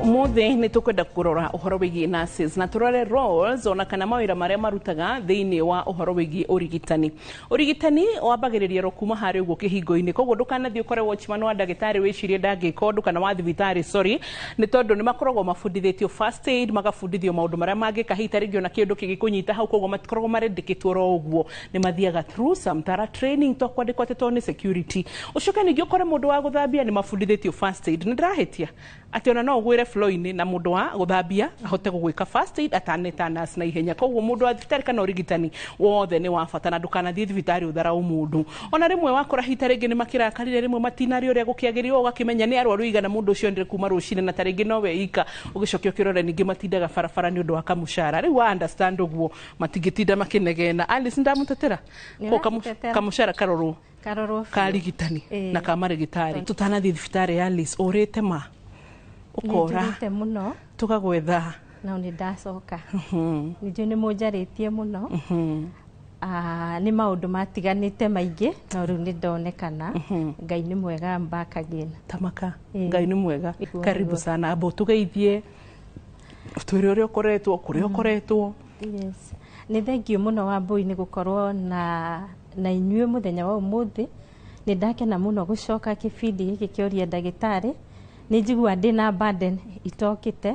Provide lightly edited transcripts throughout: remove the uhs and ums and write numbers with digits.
Umuthi nĩ tũkwenda kũrora ũhoro wĩgiĩ nurses na tũrore roles ona kana mawĩra marĩa marutaga thĩinĩ wa ũhoro wĩgiĩ ũrigitani. Ũrigitani wambagĩrĩria ro kuma harĩ ũguo kĩhingo-inĩ, koguo ndũkanathiĩ ũkore watchman wa ndagĩtarĩ wĩcirie ndangĩka ũndũ, kana wa thibitarĩ, sorry, nĩ tondũ nĩ makoragwo mabundithĩtio first aid, magabundithio maũndũ marĩa mangĩka hihi ta rĩngĩ ona kĩndũ kĩngĩkũnyita hau, koguo matikoragwo marendeketwo oro ũguo, nĩ mathiaga through some thorough training, to kwandĩkwo atĩ tondũ nĩ security. Ũcoke ningĩ ũkore mũndũ wa gũthambia nĩ mabundithĩtio first aid. Nĩ ndĩrahĩtia atĩ ona no ũgwĩre floor-inĩ na mũndũ wa gũthambia ahote gũgwĩka first aid ataneta nurse na ihenya. Koguo mũndũ wa thibitarĩ kana ũrigitani wothe nĩ wa bata, na ndũkanathiĩ thibitarĩ ũtharaũ mũndũ. Ona rĩmwe wakora hita rĩngĩ nĩ makĩrakarire, rĩmwe matinarĩ ũrĩa gũkĩagĩrĩirwo, ũgakĩmenya nĩ arwaru igana mũndũ ũcio onire kuma rũcinĩ, na ta rĩngĩ nowe ika, ũgĩcoke ũkĩrore ningĩ matindaga barabara nĩ ũndũ wa kamũcara. Rĩu wa understand ũguo matingĩtinda makĩnegena. Alice, ndamũtetera. Nĩ ũramũtetera. Kamũcara karorwo karorwo biũ. Ka rigitani na ka marĩgĩtarĩ. Tũtanathiĩ thibitarĩ, Alice, ũrĩte ma ũkora. Nĩnjũrĩte mũno. Tũgagwetha. No nĩ ndacoka. Ningĩ nĩ mũnjarĩtie mũno. Ah, nĩ maũndũ matiganĩte maingĩ, no rĩu nĩ ndonekana. Ngai nĩ mwega, I'm back again. Tamaka. Ĩĩ. Ngai nĩ mwega. Nĩguo, Karibu nĩguo. sana. Amba ũtũgeithie, ũtwĩre ũrĩa ũkoretwo, kũrĩa ũkoretwo. Yes. Nĩ thengiũ mũno, Wambui, nĩ gũkorwo na inyuĩ mũthenya wa ũmũthĩ. Nĩ ndakena mũno gũcoka kĩbindi gĩkĩ kĩoria ndagĩtarĩ. Nĩ njiguaga ndĩna burden itokĩte.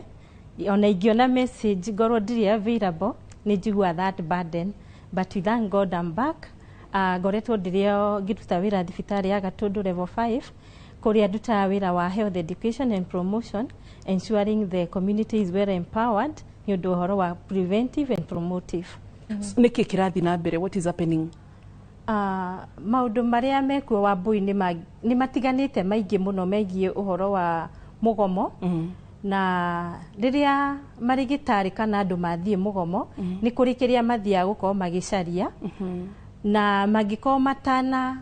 Ona ingĩona message ngorwo ndirĩ available, nĩ njiguaga that burden. But we thank God I'm back. Ngoretwo ndĩrĩ o ngĩruta wĩra thibitarĩ ya Gatundu level 5, kũrĩa ndutaga wĩra wa health education and promotion, ensuring the community is well empowered nĩ ũndũ ũhoro wa preventive and promotive. Nĩkĩ kĩrathiĩ na mbere? What is happening? Maũndũ marĩa mekuo, Wambui, nĩ matiganĩte maingĩ mũno megiĩ ũhoro wa mũgomo. Na rĩrĩa marĩgĩtarĩ kana andũ mathiĩ mũgomo, nĩ kũrĩ kĩrĩa mathiaga gũkorwo magĩcaria, na mangĩkorwo matana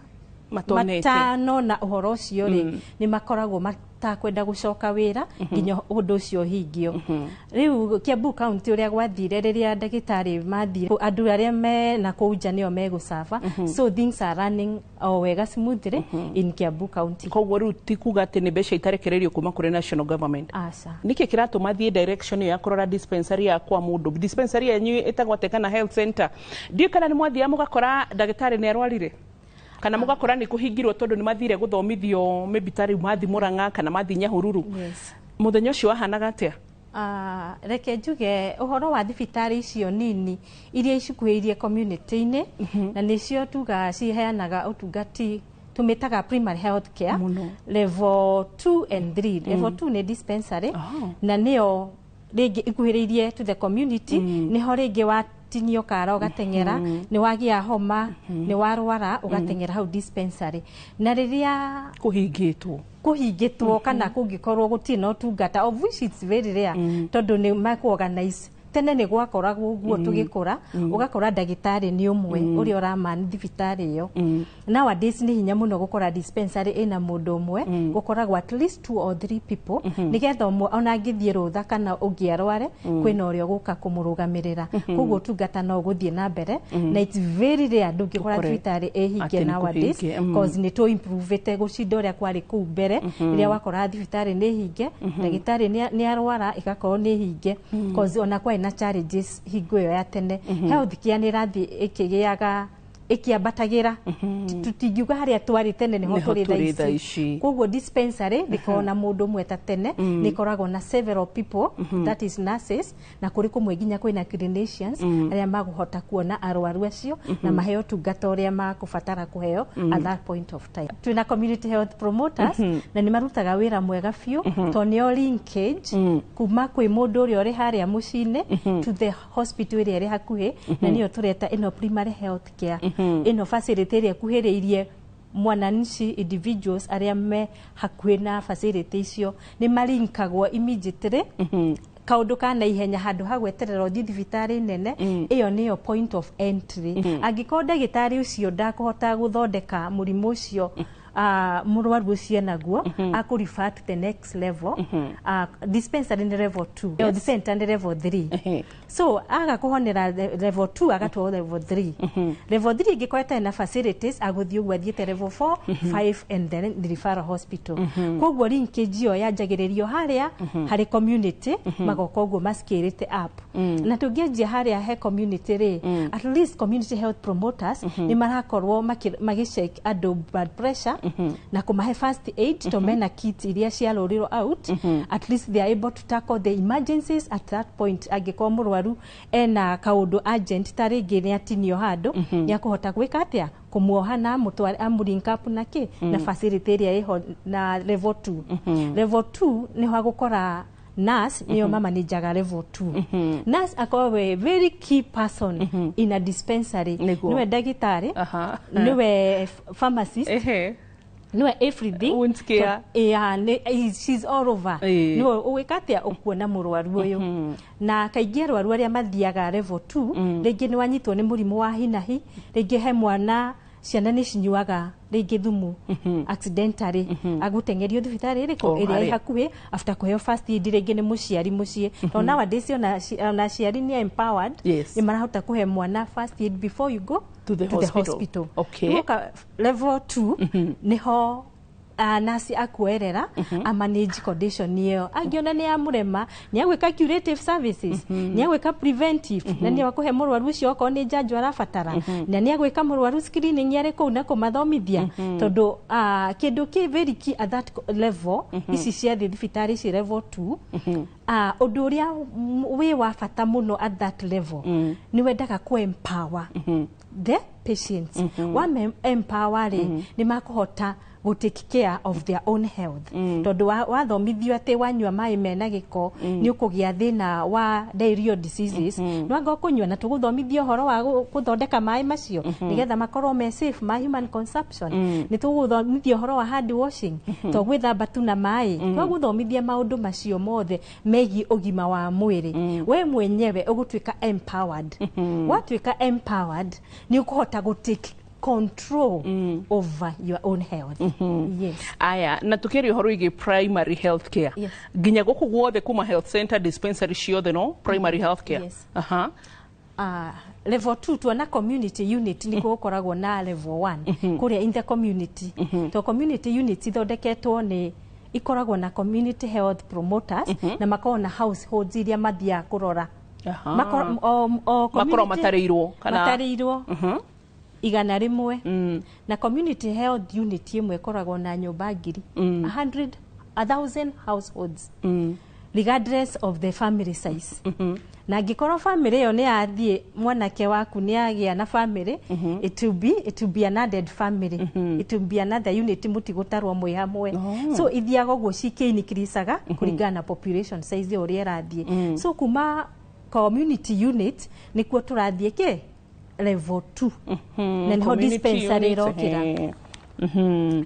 matonete matanona ũhoro ũcio rĩ, nĩ makoragwo matakwenda gũcoka wĩra nginya ũndũ ũcio ũhingio. Rĩu Kiambu County, ũrĩa gwathire rĩrĩa ndagĩtarĩ mathire, andũ arĩa me na kũu nja nĩo megũcaba, so things are running o wega smoothly in Kiambu County. Koguo rĩu ti kuga atĩ nĩ mbeca itarekereirio kuma kũrĩ national government? Aca. Nĩkĩ kĩratũma thiĩ direction ĩyo ya kũrora dispensary ya kwa mũndũ? Dispensary yanyu ĩtagwo atĩa, kana health center? Ndiũĩ kana nĩ mwathiaga mũgakora ndagĩtarĩ nĩ arwarire, kana mũgakora nĩ kũhingirwo tondũ nĩ mathire gũthomithio, maybe ta rĩu mathi Mũrang'a kana mathi Nyahururu. Mũthenya ũcio wahanaga atĩa? Ah, reke njuge ũhoro wa thibitarĩ icio nini iria icikuhĩrĩirie community-inĩ, na nĩcio tugaga ciheanaga ũtungati tũmĩtaga primary health care. Mũno. Level 2 and 3. Level 2 nĩ dispensary, na nĩyo rĩngĩ ikuhĩrĩirie to the community. Nĩho rĩngĩ watinio kara ũgateng'era, nĩ wagĩa homa, nĩ warwara, ũgateng'era hau dispensary. Na rĩrĩa kũhingĩtwo, kũhingĩtwo kana kũngĩkorwo gũtirĩ na ũtungata, of which it's very rare, tondũ nĩ makũorganize. Tene nĩ gwakoragwo ũguo tũgĩkũra, ũgakora ndagĩtarĩ nĩ ũmwe ũrĩa ũramani thibitarĩ ĩyo. Nowadays nĩ hinya mũno gũkora dispensary ĩna mũndũ ũmwe, gũkoragwo at least two or three people, nĩgetha ũmwe ona angĩthiĩ rũtha kana ũngĩ arware, kwĩna ũrĩa ũgũka kũmũrũgamĩrĩra. Koguo ũtungata no ũgũthiĩ na mbere, na it's very rare ndũngĩkora ũkore thibitarĩ ĩhinge atĩ nĩ nowadays, kũhinge, cause nĩ tũ improvĩte gũcinda ũrĩa kwarĩ kũu mbere, rĩrĩa wakora thibitarĩ nĩ hinge, ndagĩtarĩ nĩ arwara ĩgakorwo nĩ hinge, cause ona kwarĩ na challenges hingo ĩyo ya tene. Health care nĩ ĩrathiĩ ĩkĩgĩaga, ĩkĩambatagĩra. Tũtingiuga harĩa twarĩ tene nĩho nĩho tũrĩ tũrĩ thaa thaa ici. ici. Koguo dispensary ndĩkoragwo na mũndũ ũmwe ta tene, nĩ ĩkoragwo na several people, that is nurses, na kũrĩ kũmwe nginya kwĩna clinicians arĩa magũhota kuona arwaru acio na maheo ũtungata ũrĩa makũbatara kũheo at that point of time. Twĩna community health promoters, na nĩ marutaga wĩra mwega biũ, tondũ nĩo linkage kuma kwĩ mũndũ ũrĩa ũrĩ harĩa mũciĩ-inĩ to the hospital ĩrĩa ĩrĩ hakuhĩ, na nĩyo tũreta ĩno primary health care, ĩno facility ĩrĩa ĩkuhĩrĩirie mwananchi. Individuals arĩa me hakuhĩ na facility icio nĩ marinkagwo immediately kaundu ka na ihenya, handũ ha gweterera ũthiĩ thibitarĩ nene. Ĩyo nĩyo point of entry. Angĩkorwo ndagĩtarĩ ũcio ndakũhota gũthondeka mũrimũ ũcio, Mũrwaru ũcio naguo akũ refer to the next level. Dispensary nĩ level 2, health center nĩ level 3. So aga kũhonera level 2, agatwarwo level 3. Level 3 ĩngĩkorwo ĩtarĩ na facilities, agũthiĩ ũguo athiĩte level 4, 5 and then the referral hospital. Koguo linkage ĩyo yanjagĩrĩrio harĩa harĩ community, magoka ũguo mascalĩte up. Na tũngĩanjia harĩa he community rĩ, at least community health promoters nĩ marakorwo magĩcheck andũ blood pressure na kũmahe first aid, to mena kit iria ciarũrirwo out. At least they are able to tackle the emergencies at that point. Angĩkorwo mũrwaru ena kaũndũ urgent, ta rĩngĩ nĩ atinio handũ, nĩ akũhota gwĩka atĩa? Kũmuoha na amũtware, amũlink up na kĩ na facility ĩrĩa ĩho na level 2. Level 2 nĩho agũkora nurse, nĩyo mamanajaga level 2. Nurse akoragwo a very key person in a dispensary. Nĩwe ndagĩtarĩ, nĩwe pharmacist, nĩwe everything. Wound care. Yeah, she's all over. Nĩwe ũgwĩka atĩa? Ũkuona mũrwaru ũyũ. Na kaingĩ arwaru arĩa mathiaga level 2, rĩngĩ nĩ wanyitwo nĩ mũrimũ wa hinahi, rĩngĩ he mwana, ciana nĩ cinyuaga rĩngĩ thumu accidentally, agũteng'erio thibitarĩ ĩrĩkũ? O, ĩrĩa ĩ harĩa. Hakuhĩ, after kũheo first aid rĩngĩ nĩ mũciari mũciĩ, tondũ nowadays ona aciari nĩ empowered, nĩ marahota kũhe mwana first aid before you go to the hospital. Hospital. Ũgoka level 2, nĩho nasi akuoerera amanage condition ĩyo. Angĩona nĩ yamũrema, nĩ agwĩka curative services, nĩ agwĩka preventive, na nĩ akũhe mũrwaru ũcio okorwo nĩ njanjo arabatara, na nĩ agwĩka mũrwaru screening arĩ kũu na kũmathomithia, tondũ kĩndũ kĩ very key at that level, ici cia thĩ, thibitarĩ ici level 2, ũndũ ũrĩa wĩ wa bata mũno at that level, nĩ wendaga kũ empower the patients. Wa empower rĩ, nĩ makũhota gũ take care of their own health, tondũ wathomithio atĩ wanyua maĩ mena gĩko nĩ ũkũgĩa thĩna wa diarrheal diseases, nĩ wanga ũkũnyua, na tũgũthomithio ũhoro wa gũthondeka maĩ macio nĩgetha makorwo me safe ma human consumption. Nĩ tũgũthomithio ũhoro wa hand washing, to gwĩthamba tu na maĩ. Twagũthomithia maũndũ macio mothe megiĩ ũgima wa mwĩrĩ, we mwenyewe ũgũtuĩka empowered. Watuĩka empowered, nĩ ũkũhota gũ take control over your own health. Yes. Aya, na tukiaria ũhoro wĩgiĩ primary health care, nginya gũkũ guothe kuma health center, dispensary ciothe, no primary health care? Yes. Level 2 tuona community unit, nĩkuo gũkoragwo na level 1 kũrĩa in the community, to community units ithondeketwo nĩ ikoragwo na community health promoters, na makoragwo na households iria mathiaga kũrora. O makorwo matarĩirwo kana? Matarĩirwo 100. Na community health unit ĩmwe ĩkoragwo na nyũmba 1,000, 100, 1,000 households, regardless of the family size. Na angĩkorwo family ĩyo nĩ yathiĩ, mwanake waku nĩ agĩa na family, it will be an added family, it will be another unit, mũtigũtarwo mwĩ hamwe. So ithiaga ũguo cikĩinikiricaga kũringana na population size ĩyo ũrĩa ĩrathiĩ. So kuma community unit nĩkuo tũrathiĩ kĩ level 2, na nĩho Community dispensary unit, ĩrokĩra.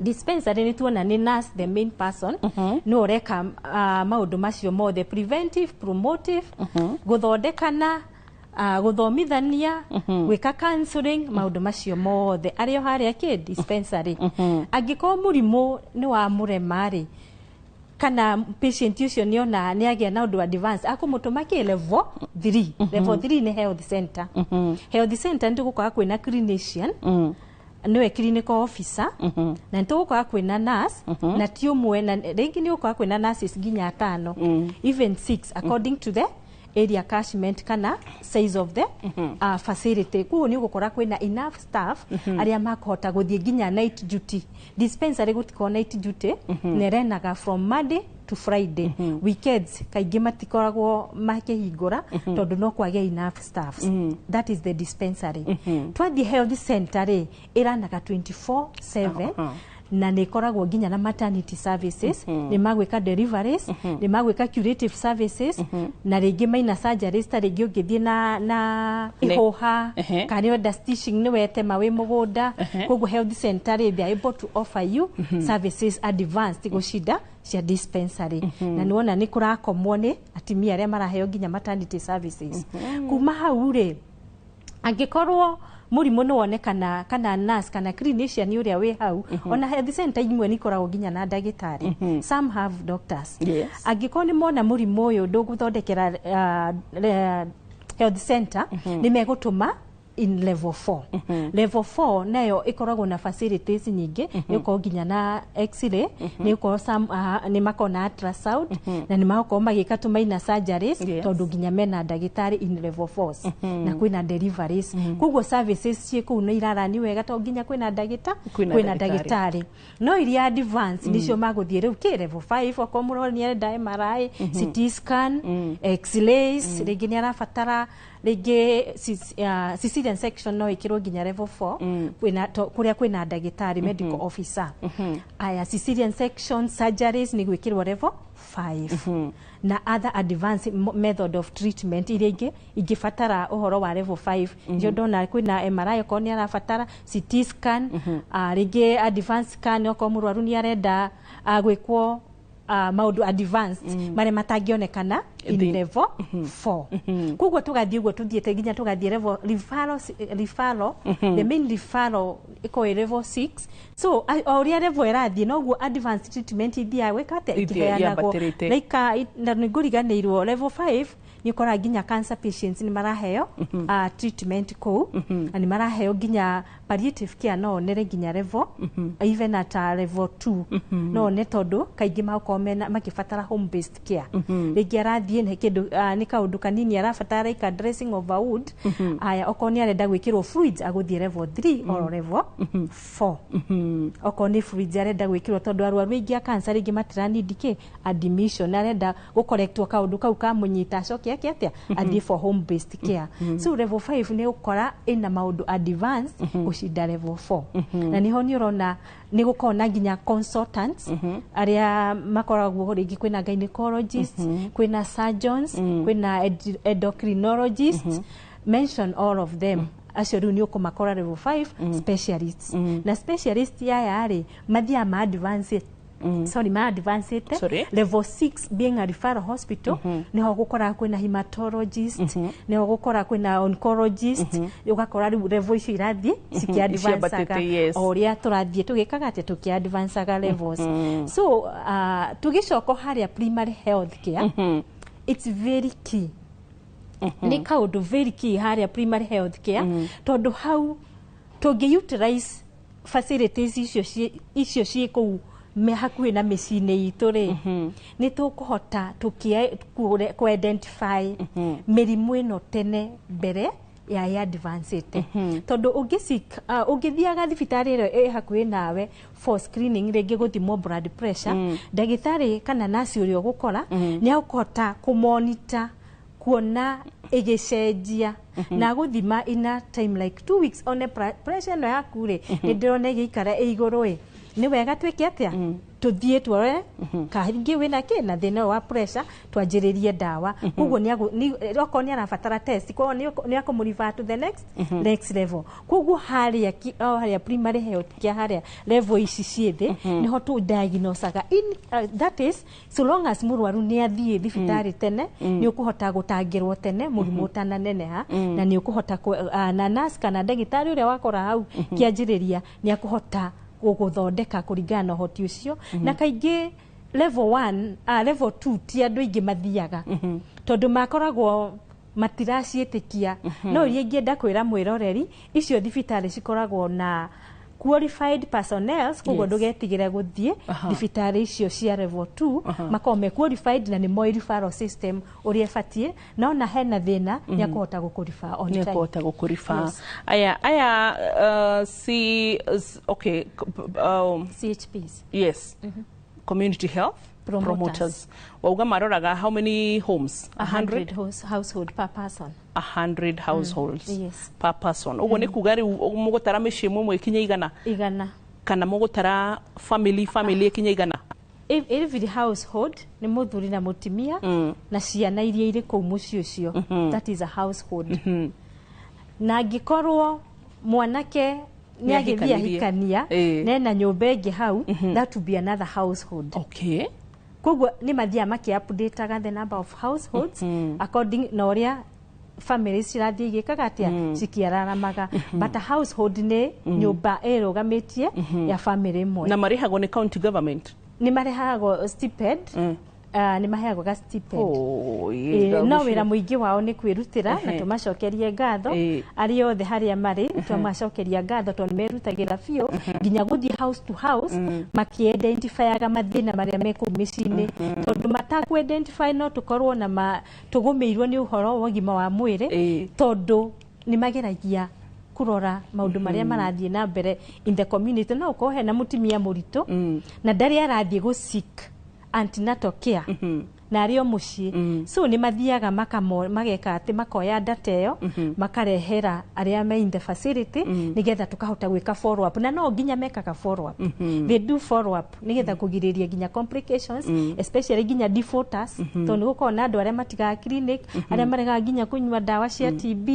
Dispensary nĩ tuona nĩ nurse the main person, nĩ ũreka maũndũ macio mothe, preventive, promotive, gũthondekana, gũthomithania, gwĩka counseling, maũndũ macio mothe arĩ o harĩa kĩ dispensary. Angĩkorwo mũrimũ nĩ wa mũrema rĩ, kana patient ũcio nĩona nĩ agĩa na ũndũ advance, akũmũtũma kĩ level 3. Level 3 nĩ health center. Health center nĩ tũgũkora kwĩna clinician, nĩwe clinical officer, na nĩ tũgũkora kwĩna nurse, na ti ũmwe, na rĩngĩ nĩ ũgũkora kwĩna nurses nginya atano, even six, according to the area catchment kana size of the facility. Koguo nĩ ũgũkora kwĩna enough staff arĩa makũhota gũthiĩ nginya night duty. Dispensary gũtikorwo night duty, na ĩrenaga from Monday to Friday. Weekends kaingĩ matikoragwo makĩhingũra tondũ no kwage enough staffs. That is the dispensary. Twathiĩ health center rĩ, ĩranaga 24/7, na nä ĩkoragwo nginya na maternity services, nä magwĩka deliveries, nä magwĩka curative services, na rĩngĩ maina surgeries, ta rĩngĩ ũngĩthiĩ na ihũha, kana nĩ wenda stitching, nĩ wetema wĩ mũgũnda. Koguo health center rĩ, they are able to offer you services advanced gũcinda cia dispensary. Na nĩ wona nĩ kũrakomwo nĩ atimia arĩa maraheo nginya maternity services. Kuma hau rĩ, angĩkorwo Mũrimũ nĩ wonekana kana nurse kana clinician ũrĩa wĩ hau, ona health center imwe nĩ ikoragwo nginya na ndagĩtarĩ, some have doctors. Angĩkorwo nĩ mona mũrimũ ũyũ ndũgũthondekera health center, nĩ megũtũma in level 4. Level 4 nayo ĩkoragwo na facilities nyingĩ, nĩ ũkorwo nginya na x-ray, nĩ ũkorwo some, nĩ makorwo na ultrasound, na nĩ magokorwo magĩka tũ minor surgeries, tondũ nginya mena ndagĩtarĩ in level 4, na kwĩna deliveries. Koguo services ciĩ kũu nĩ irarani wega tondũ nginya kwĩna ndagĩta Kwĩna kwĩna ndagĩtarĩ. Ndagĩtarĩ. No iria advance nicio magũthiĩ rĩu kĩ level 5, okorwo mũrwaru nĩ arenda MRI, CT scan, x-rays, rĩngĩ nĩ arabatara rĩngĩ cesarean section, no ĩkĩrwo nginya level 4 kwĩna kũrĩa kwĩna ndagĩtarĩ, medical officer. Aya, cesarean section, surgeries nĩ gwĩkĩrwo level 5, na other advanced method of treatment iria ingĩ ingĩbatara ũhoro wa level 5. Ndio ndona kwĩna MRI okorwo nĩ arabatara, CT scan, rĩngĩ advanced scan okorwo mũrwaru nĩ arenda gwĩkwo maũndũ advanced marĩa matangĩonekana in level 4. Koguo tũgathiĩ ũguo tũthiĩte nginya tũgathiĩ level referral, referral, the main referral ĩkorwo ĩ level 6. So o ũrĩa level ĩrathiĩ, noguo advanced treatment ithiaga gwĩka atĩa? Ithiĩ ĩkĩheanagwo. Yambatĩrĩte. Like na nĩ ngũriganĩirwo, level 5 nĩ ũkoraga nginya cancer patients nĩ maraheo treatment kũu, na nĩ maraheo nginya palliative care. No onere nginya level, even at level 2 no one, tondũ kaingĩ magokorwo mena makĩbatara home based care. Rĩngĩ arathiĩ nĩ kĩndũ, nĩ kaũndũ kanini arabatara, like a dressing of a wound. Aya, okorwo nĩ arenda gwĩkĩrwo fluids, agũthiĩ level 3 or level 4, okorwo nĩ fluids arenda gwĩkĩrwo, tondũ arwaru aingĩ a cancer rĩngĩ matiranindi kĩ admission, arenda gũkorektwo kaũndũ kau kamũnyita, acoke eke atĩa? Athiĩ for home based care. So level 5 nĩ ũkora ĩna maũndũ advanced gũcinda level 4, na nĩho nĩ ũrona nĩ gũkorwo na nginya consultants arĩa makoragwo, rĩngĩ kwĩna gynecologists, kwĩna surgeons, kwĩna endocrinologists, mention all of them. Acio rĩu nĩ ũkũmakora level 5 specialists. Na specialist aya rĩ, mathiaga ma advance, sorry, ma advance. Sorry. Level 6 being a referral hospital, niho gũkora kwĩna hematologist, niho gũkora kwĩna oncologist. Ũgakora rĩu level icio irathiĩ cikiadvancaga Ciambatĩte, yes. o ũrĩa tũrathiĩ tũgĩkaga atĩ tũkĩadvancaga levels. So tũgĩcoka harĩa primary health care, it's very key, nĩ kaũndũ very key harĩa primary health care, tondũ hau tũngĩ utilize facilities icio icio ciĩ kũu me hakuhĩ na mĩciĩ-inĩ itũ rĩ, nĩ tũkũhota kũ identify mĩrimũ ĩno tene mbere ya ya advanced, tondũ ũngĩthiaga thibitarĩ ĩrĩa ĩ hakuhĩ nawe for screening, rĩngĩ gũthimwo blood pressure, ndagĩtarĩ kana nasi ũrĩa ũgũkora nĩ akũhota kũmonita kuona ĩgĩcenjia na gũthima in a time like 2 weeks, one pressure ĩno yaku rĩ, nĩ ndĩrona ĩgĩikara ĩ igũrũ ĩ, nĩ wega twĩke atĩa? Tũthiĩ tuore kaingĩ wĩna kĩ na thĩna ũyũ wa pressure, twanjĩrĩrie ndawa. Koguo okorwo nĩ arabatara test, koguo nĩ akũmũrefer to the next level. Koguo harĩa o harĩa primary health care, harĩa level ici ciĩ thĩ, nĩho tũ diagnosaga in, that is so long as mũrwaru nĩ athiĩ thibitarĩ tene, nĩ ũkũhota gũtangĩrwo tene mũrimũ ũtananeneha, na nĩ ũkũhota na nurse kana ndagĩtarĩ ũrĩa wakora hau kĩanjĩrĩria nĩ akũhota gũgũthondeka kũringana na ũhoti ũcio. Na kaingĩ level 1, level 2 ti andũ aingĩ mathiaga, tondũ makoragwo matiraciĩtĩkia. No iria ingĩenda kwĩra mwĩroreri, icio thibitarĩ cikoragwo na qualified personnel, koguo ndũgetigĩre gũthiĩ thibitarĩ icio cia level 2. Makoragwo me qualified na nĩ moĩ referral system ũrĩa ĩbatiĩ, na ona hena thĩna nĩ akũhota gũkũrefer on nĩ time. akũhota gũkũriba. Yes. Aya C, okay, CHPs. Yes, community health promoters. Promoters. Wauga maroraga how many homes? 100 household per person. 100 households Yes. per person. Ũguo nĩ kuga rĩu mũgũtara mĩciĩ ĩmwe ĩkinye 100? 100. Kana mũgũtara family ĩkinye 100? Every household nĩ mũthuri na mũtumia na ciana iria irĩ kũu mũciĩ ũcio, that is a household. Na angĩkorwo mwanake nĩ agĩthiĩ Nĩ ahikanirie. ahikania nena nyũmba ĩngĩ hau, that would be another household. Koguo nĩ mathiaga makĩ-updateaga the number of households according na ũrĩa Family cirathiĩ igĩkaga atĩa, cikiararamaga, but a household nĩ nyũmba ĩrũgamĩtie ya family ĩmwe. Na marĩhagwo nĩ county government? Nĩ marehagwo stipend. Nĩ maheagwo ga stipend. Oh, No wĩra mũingĩ wao nĩ kwĩrutĩra, na tũmacokerie ngatho arĩa othe harĩa marĩ, twamacokeria ngatho tondũ nĩ merutagĩra biũ nginya gũthiĩ house to house makĩ-identifyaga mathĩna marĩa me kũu mĩciĩ-inĩ, tondũ matakũ-identify no tũkorwo na tũgũmĩirwo nĩ ũhoro wa ũgima wa mwĩrĩ, tondũ nĩ mageragia kũrora maũndũ marĩa marathiĩ na mbere in the community. No ũkorwo hena mũtumia mũritũ na ndarĩ arathiĩ gũ seek antenatal care na arĩ o mũciĩ, so nĩ mathiaga mageka atĩ makoya data ĩyo, makarehera arĩa me in the facility nĩgetha tũkahota gwĩka follow up. Na no nginya mekaga follow up, they do follow up nĩgetha kũgirĩrĩria nginya complications, especially nginya defaulters, tondũ nĩ gũkoragwo na andũ arĩa matigaga clinic, arĩa maregaga nginya kũnyua ndawa cia TB,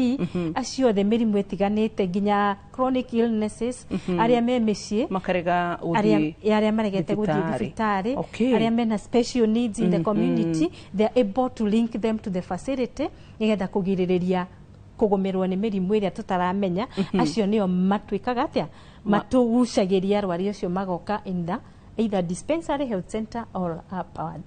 acio othe mĩrimũ ĩtiganĩte, nginya chronic illnesses, arĩa me mĩciĩ makarega arĩa gũthiĩ arĩa maregete gũthiĩ thibitarĩ. Thibitarĩ, arĩa mena special needs in the community, they are able to link them to the facility nĩgetha kũgirĩrĩria kũgũmĩrwo nĩ mĩrimũ ĩrĩa tũtaramenya. Acio nĩo matuĩkaga atĩa, matũgucagĩria arwari acio magoka in the either dispensary, health center or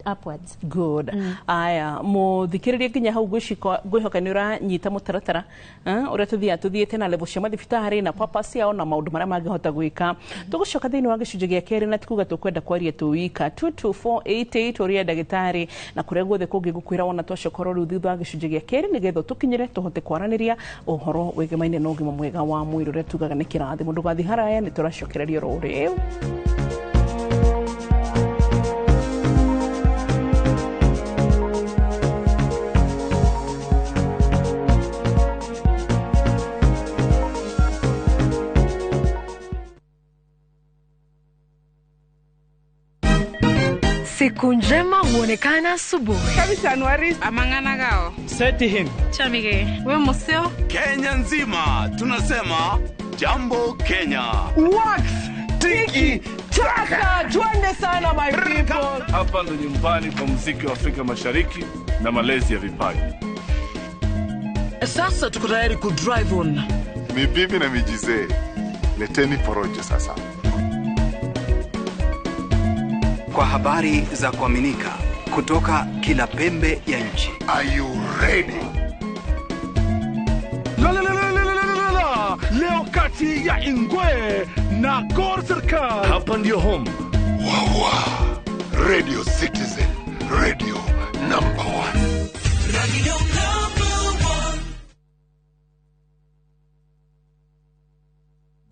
upwards. Good. Aya, muthikĩrĩrie, nginya hau ngwĩhoka nĩ ũranyita mũtaratara ũrĩa tũthiaga tũthiĩte na level cia mathibitarĩ na purpose yao na maũndũ marĩa mangĩhota gwĩka. Tũgũcoka thĩinĩ wa gĩcunjĩ gĩa kerĩ, na tikuga tũkwenda kwaria tũ wika 22488 ũrĩa ndagĩtarĩ na kũrĩa guothe kũngĩ gũkwĩra wona twacokorwo rĩu thutha wa gĩcunjĩ gĩa kerĩ, nĩgetha tũkinyĩre tũhote kwaranĩria ũhoro wĩgemaine na ũgima mwega wa mwĩrĩ ũrĩa tugaga nĩ kĩrathimo. Ndũgathiĩ haraya, nĩ tũracokereria oro rĩu. Siku njema huonekana asubuhi. Amang'ana Seti him. Chamige we museo. Kenya nzima tunasema jambo Kenya. Wax tiki taka, twende sana my people. Hapa ndo nyumbani kwa muziki wa Afrika Mashariki na malezi ya vipaji. Sasa tuko tayari ku drive on. Ni bibi na mijizee, leteni porojo sasa. Kwa habari za kuaminika kutoka kila pembe ya nchi. Are you ready? La la la la la la la la. Leo kati ya Ingwe na Gor Serikal. Hapa ndio home. Wawa. Radio Citizen, radio number one. Radio number one.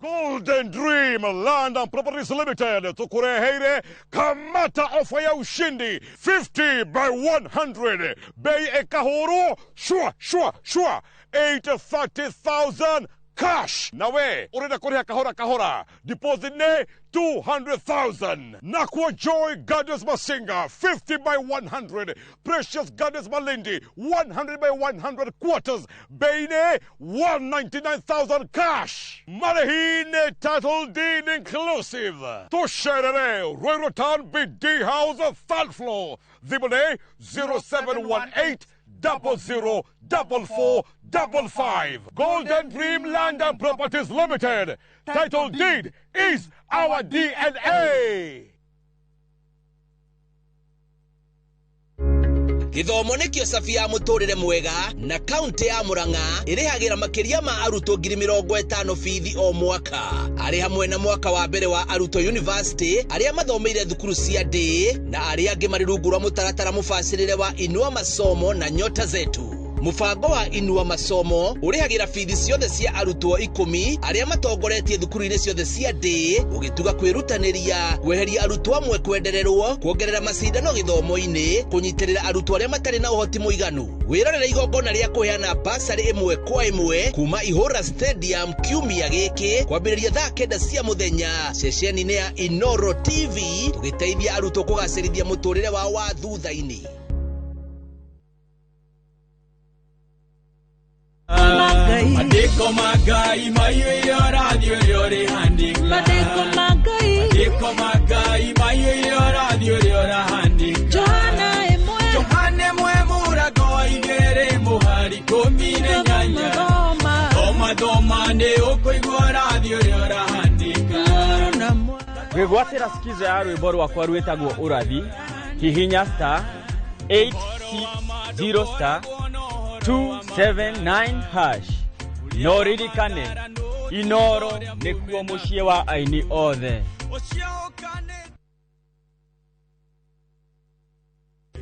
Golden Dream Land and Properties Limited tukureheire kamata ofa ya ushindi 50 by 100, bei ekahuru shwa shwa shwa 830,000 cash, nawe urenda kuriha kahora kahora, deposit ne 200,000. Nakwa Joy Gardens Masinga 50 by 100, Precious Gardens Malindi 100 by 100 quarters, bei ne 199,000 cash. Marehine title deed inclusive. Tusherere Royal Town BD House, third floor. Thimũ 0718 004455. Golden Dream Land and Properties Limited. Title deed is our DNA. Gĩthomo nĩkĩo cabi ya mũtũrĩre mwega, na kaunti ya Murang'a ĩrĩhagĩra makĩria ma arutwo 50,000 bithi o mwaka, arĩ hamwe na mwaka wa mbere wa arutwo university arĩa mathomeire thukuru cia ndĩ na arĩa angĩ marĩ rungu rwa mũtaratara mũbacĩrĩre wa Inua Masomo na Nyota Zetu. Mũbango wa Inua Masomo ũrĩhagĩra bithi ciothe cia arutwo 10 arĩa matongoretie thukuru-inĩ ciothe cia ndĩ, ũgĩtuga kwĩrutanĩria kweheria arutwo amwe kwendererwo, kuongerera macindano gĩthomo-inĩ, kũnyitĩrĩra arutwo arĩa matarĩ na ũhoti mũiganu. Wĩrorere igongona rĩa kũheana basarĩ ĩmwe kwa ĩmwe kuma Ihũra Stadium kiumia gĩkĩ kwambĩrĩria thaa 9 cia mũthenya ceceni-inĩ ya Inoro TV, tũgĩteithia arutwo kũgacĩrithia mũtũrĩre wao wa thutha-inĩ. Madeko magai mayo radio yore handika. Madeko magai. Madeko magai mayo radio yore handika. Johana emwe. Johana emwe murago igere muhari 12. Kwĩgwatĩra skiza ya rwĩmbo rwakwa rwĩtagwo ũrathi, hihinya star 860 star 279 hash. No ririkane, Inoro nĩkuo mũciĩ wa aini othe.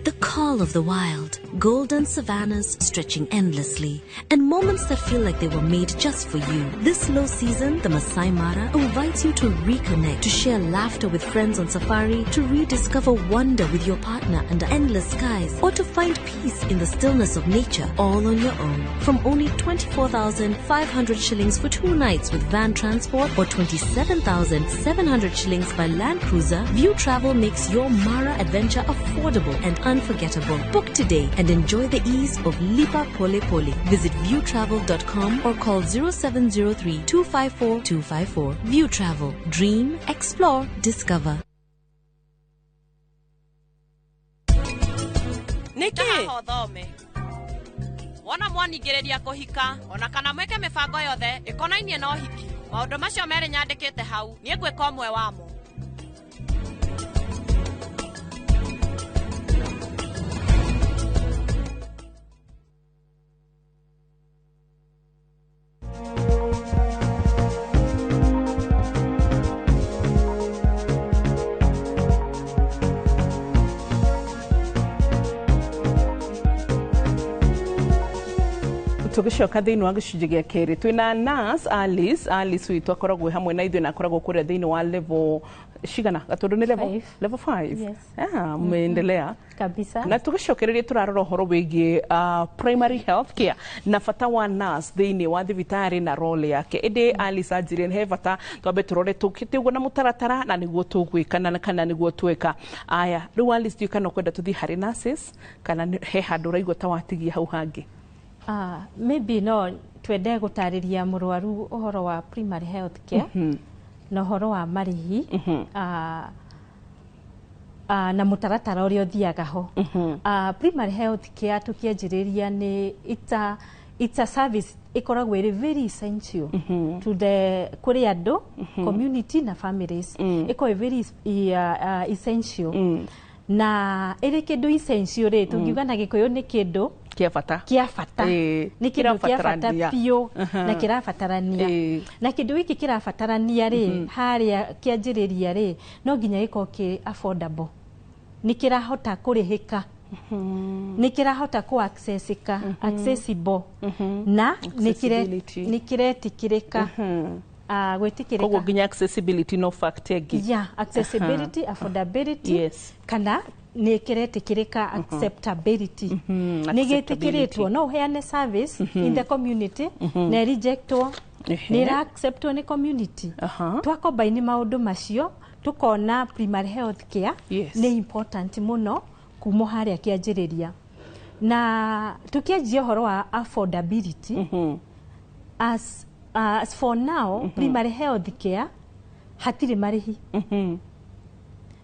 The call of the wild, golden savannas stretching endlessly, and moments that feel like they were made just for you. This low season, the Masai Mara invites you to reconnect, to share laughter with friends on safari, to rediscover wonder with your partner under endless skies, or to find peace in the stillness of nature all on your own. From only 24,500 shillings for 2 nights with van transport or 27,700 shillings by Land Cruiser, View Travel makes your Mara adventure affordable and unforgettable. Book today and enjoy the ease of Lipa Pole Pole. Visit viewtravel.com or call 0703 254 254. View Travel. Dream, explore, discover. Niki thome wona mwaningĩrĩria kũhika ona kana mwĩke mĩbango yothe ĩkonainie na ũhiki maũndũ macio merĩ nyandĩkĩte hau niĩ ngwĩka ũmwe wamo. Tugicoka thiini wa gicunjĩ gĩa kerĩ twĩna nurse Alice. Alice witũ akoragwo hamwe na ithuĩ na akoragwo kũrĩa thĩinĩ wa level cigana gatũndũ nĩ level level 5. Yes. Ah, mmeendelea kabisa. Na tugicokereria turarora ũhoro wĩgiĩ primary health care na bata wa nurse thĩinĩ wa thibitarĩ na role yake. Ĩndĩ Alice anjĩrire he bata twambe tũrore tũkĩte ũguo na mũtaratara na nĩguo tũgwĩka na kana nĩguo tweka. Aya, rĩu Alice ndiũĩ kana ũkwenda tũthiĩ harĩ nurses kana he handũ ũraigua ta watigia hau hangĩ. Maybe no twende gũtarĩria mũrwaru ũhoro wa primary health care na ũhoro wa marĩhi na mũtaratara ũrĩa ũthiaga ho. Primary health care tũkĩanjĩrĩria nĩ it's a service ĩkoragwo ĩrĩ very essential to the kũrĩ andũ, community na families. Ĩkoragwo ĩ very essential na ĩrĩ kĩndũ essential rĩ, tũngiuga na Gĩkũyũ nĩ kĩndũ kia bata, kia bata, nĩ kĩndũ kĩa bata biũ na kĩrabatarania. Na kĩndũ gĩkĩ kĩrabatarania rĩ, harĩa kĩanjĩrĩria rĩ, no nginya gĩkorwo kĩ affordable, nĩ kĩrahota kũrĩhĩka, nĩ kĩrahota kũ accessika, accessible, na nĩ kĩretĩkĩrĩka. Gwĩtĩkĩrĩka. Koguo nginya accessibility no fact ĩngĩ. Yeah, accessibility, affordability. Yes. Kana nĩ kĩretĩkĩrĩka, acceptability, nĩ gĩtĩkĩrĩtwo, no ũheane service in the community na ĩrejectwo, nĩ ĩra acceptwo nĩ community. Twakombaini maũndũ macio tũkona primary health care nĩ important mũno kuma harĩa kĩanjĩrĩria. Na tũkĩanjia ũhoro wa affordability, as for now, primary health care hatirĩ marĩhi.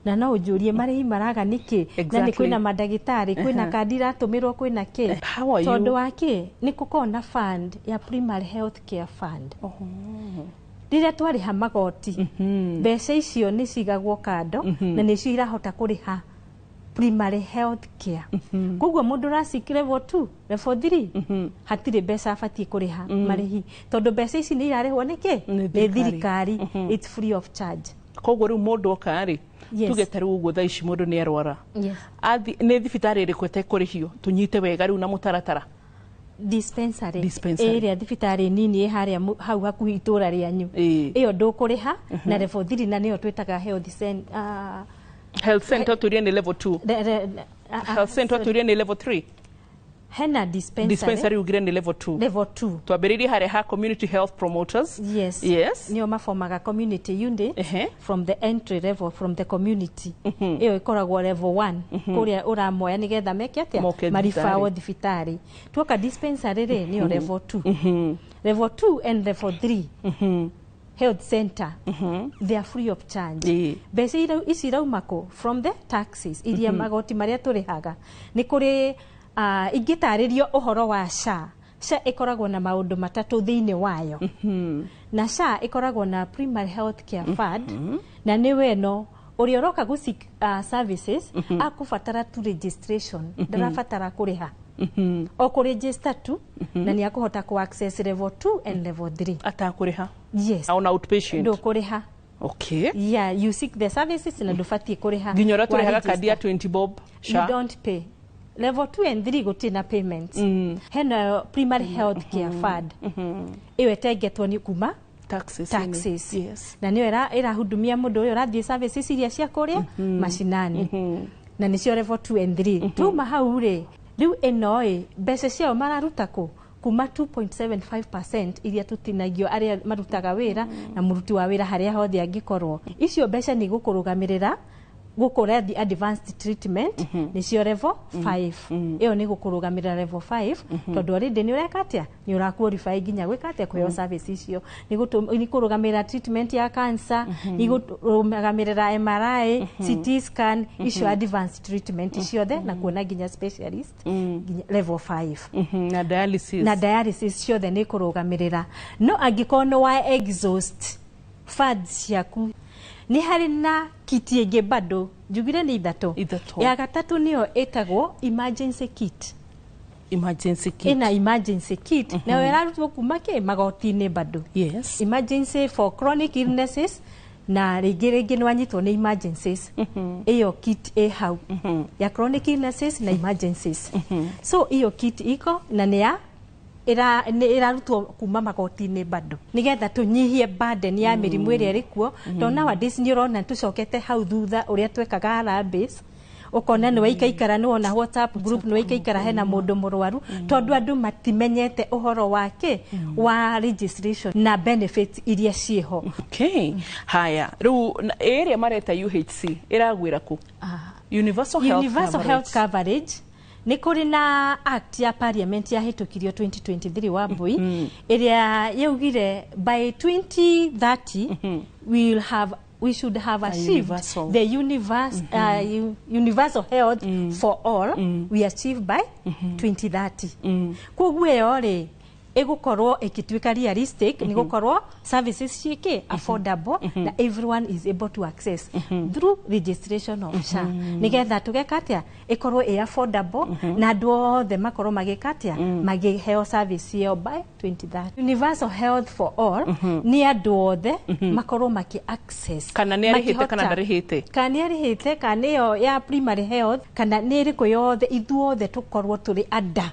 Na no ũnjũrie marĩhi maraga nĩkĩ? Na nĩ kwĩna mandagĩtarĩ, kwĩna kandi iratũmĩrwo, kwĩna kĩ? Tondũ wa kĩ? Nĩ gũkoragwo na fund ya primary health care fund. Rĩrĩa twarĩha magoti, mbeca icio nĩ cigagwo kando na nĩcio irahota kũrĩha primary health care. Koguo mũndũ ũracik level 2, level 3, hatirĩ mbeca abatiĩ kũrĩha marĩhi, tondũ mbeca ici nĩ irarĩhwo nĩkĩ? Nĩ thirikari. It's free of charge. Koguo rĩu mũndũ oka rĩ, tuge ta rĩu ũguo thaa ici mũndũ nĩ arwara, nĩ thibitarĩ ĩrĩkũ ĩtekũrĩhio? Tũnyite wega rĩu na mũtaratara. Dispensary ĩrĩa thibitarĩ nini ĩ harĩa hau hakuhĩ itũra rĩanyu, ĩyo ndũkũrĩha. Na level 3 na nĩyo twĩtaga health center. Health center turie ni level 2. Health center turie ni level 3. Hena dispensary. Dispensary ugire ni level 2. Level 2. Twambĩrĩirie harĩa ha community health promoters. Yes. Yes. Nĩo mabomaga community unit from the entry level, from the community. Ĩyo ĩkoragwo level 1 kũrĩa ũramoya nĩgetha meke atĩa? Maribawo thibitarĩ. Tuoka dispensary rĩ, nĩyo level 2. Level 2 and level 3. Health center, they are free of charge. Mbeca ici irauma kũ? From the taxes iria magoti marĩa tũrĩhaga. Nĩ kũrĩ ingĩtarĩrio ũhoro wa SHA. SHA ĩkoragwo na maũndũ matatũ thĩinĩ wayo. Na SHA ĩkoragwo na primary health care fund, na nĩwe ĩno ũrĩa ũroka gũ seek services akũbatara tu registration, ndarabatara kũrĩha, o kũ register tu, na nĩ akũhota kũ access level 2 and level 3. Atakũrĩha? Yes. Ona outpatient? Ndũkũrĩha. Yeah, you seek the services na ndũbatiĩ kũrĩha. Nginya ũrĩa tũrĩhaga Wa kandi ya 20 bob? You SHA? don't pay. Level 2 and 3 gũtirĩ na payments. Hena primary health care fund, ĩyo ĩtengetwo nĩ kuma taxes. Taxes. Yes. Na nĩyo ĩrahudumia mũndũ ũyũ ũrathiĩ services iria cia kũrĩa macinani, na nĩcio level 2 and 3. Tuma hau rĩ, rĩu ĩno ĩ mbeca ciao mararuta kũ? Kuma 2.75% iria tũtinagio arĩa marutaga wĩra na mũruti wa wĩra harĩa hothe angĩkorwo. Icio mbeca nĩ igũkũrũgamĩrĩra gũkũ ũrathiĩ advanced treatment, nĩcio level 5. Ĩyo nĩ gũkũrũgamĩrĩra level 5, tondũ already nĩ ũreka atĩa, nĩ ũra qualify nginya gwĩka atĩa, kũheo service icio. Nĩ kũrũgamĩrĩra treatment ya cancer, nĩ gũkũrũgamĩrĩra MRI, CT scan, icio advanced treatment ciothe, na kuona nginya specialist nginya level 5. Na dialysis. Na dialysis ciothe nĩ kũrũgamĩrĩra. No angĩkorwo nĩ wa exhaust funds ciaku, nĩ harĩ na kit ĩngĩ bado. Njugire nĩ ithatũ. Ithatũ. Ya gatatũ nĩyo ĩtagwo emergency kit. Emergency kit. Ĩna emergency kit, nayo ĩrarutwo kuma kĩ magoti-inĩ bado. Emergency for chronic illnesses, na rĩngĩ nĩ wanyitwo nĩ emergencies, ĩyo kit ĩ hau ya chronic illnesses na emergencies. So ĩyo kit iko na nĩ ya nĩ ĩrarutwo kuma magoti-inĩ bado, nĩgetha tũnyihie burden ya mĩrimũ ĩrĩa ĩrĩ kuo, tondũ nowadays nĩ ũrona tũcokete hau thutha ũrĩa twekaga harambee. Ũkona nĩ waikaikara, nĩ wona WhatsApp group, nĩ waikaikara hena mũndũ mũrwaru, tondũ andũ matimenyete ũhoro wa kĩ wa registration na benefits iria ciĩho. Okay, haya, rĩu ĩrĩa mareta UHC ĩragwĩra kũ? Universal health Universal coverage. Health coverage, nĩ kũrĩ na act ya parliament yahĩtũkirio 2023 wa mbui, ĩrĩa yaugire by 2030 we should have A achieved universal. the universal health for all, we achieve by 2030. Koguo ĩyo rĩ, ĩgũkorwo ĩgĩtuĩka realistic nĩ gũkorwo services ciĩkĩ affordable na everyone is able to access through registration of SHA, nĩgetha tũgeka atĩa, ĩkorwo ĩ affordable na andũ othe makorwo magĩka atĩa, magĩheo service ĩyo by 2030. Universal health for all nĩ andũ othe makorwo makĩ access. Kana nĩ arĩhĩte kana Makĩhota- ndarĩhĩte. Kana nĩ arĩhĩte, kana nĩyo ya primary health, kana nĩ ĩrĩkũ yothe, ithuothe tũkorwo tũrĩ under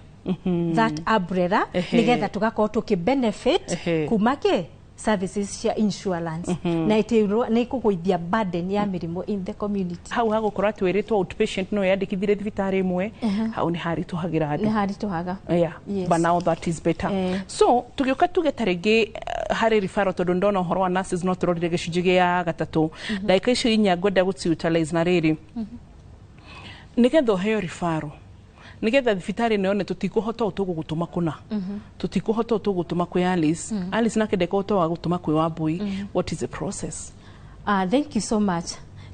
that umbrella, nĩgetha tũgakorwo tũkĩ benefit kuma kĩ services cia insurance, na nĩ ĩkũgũithia burden ya mĩrimũ in the community. Hau hagũkorwo atĩ wĩrĩtwo outpatient no yandĩkithire thibitarĩ ĩmwe, hau nĩ haritũhagĩra andũ. Nĩ haritũhaga. Yes. But now that is better. So tũgĩũka tuge ta rĩngĩ harĩ referral, tondũ ndona ũhoro wa nurses no tũrorire gĩcunjĩ gĩa gatatũ, ndagĩka icio inya ngwenda gũci utilize na rĩrĩ, nĩgetha ũheo referral, nĩgetha thibitarĩ ĩno yone tũtikũhota ũũ tũgũgũtũma kũna, tũtikũhota ũũ tũgũtũma kwĩ Alice, Alice nake ndekũhota wa gũtũma kwĩ Wambui, what is the process? Thank you so much.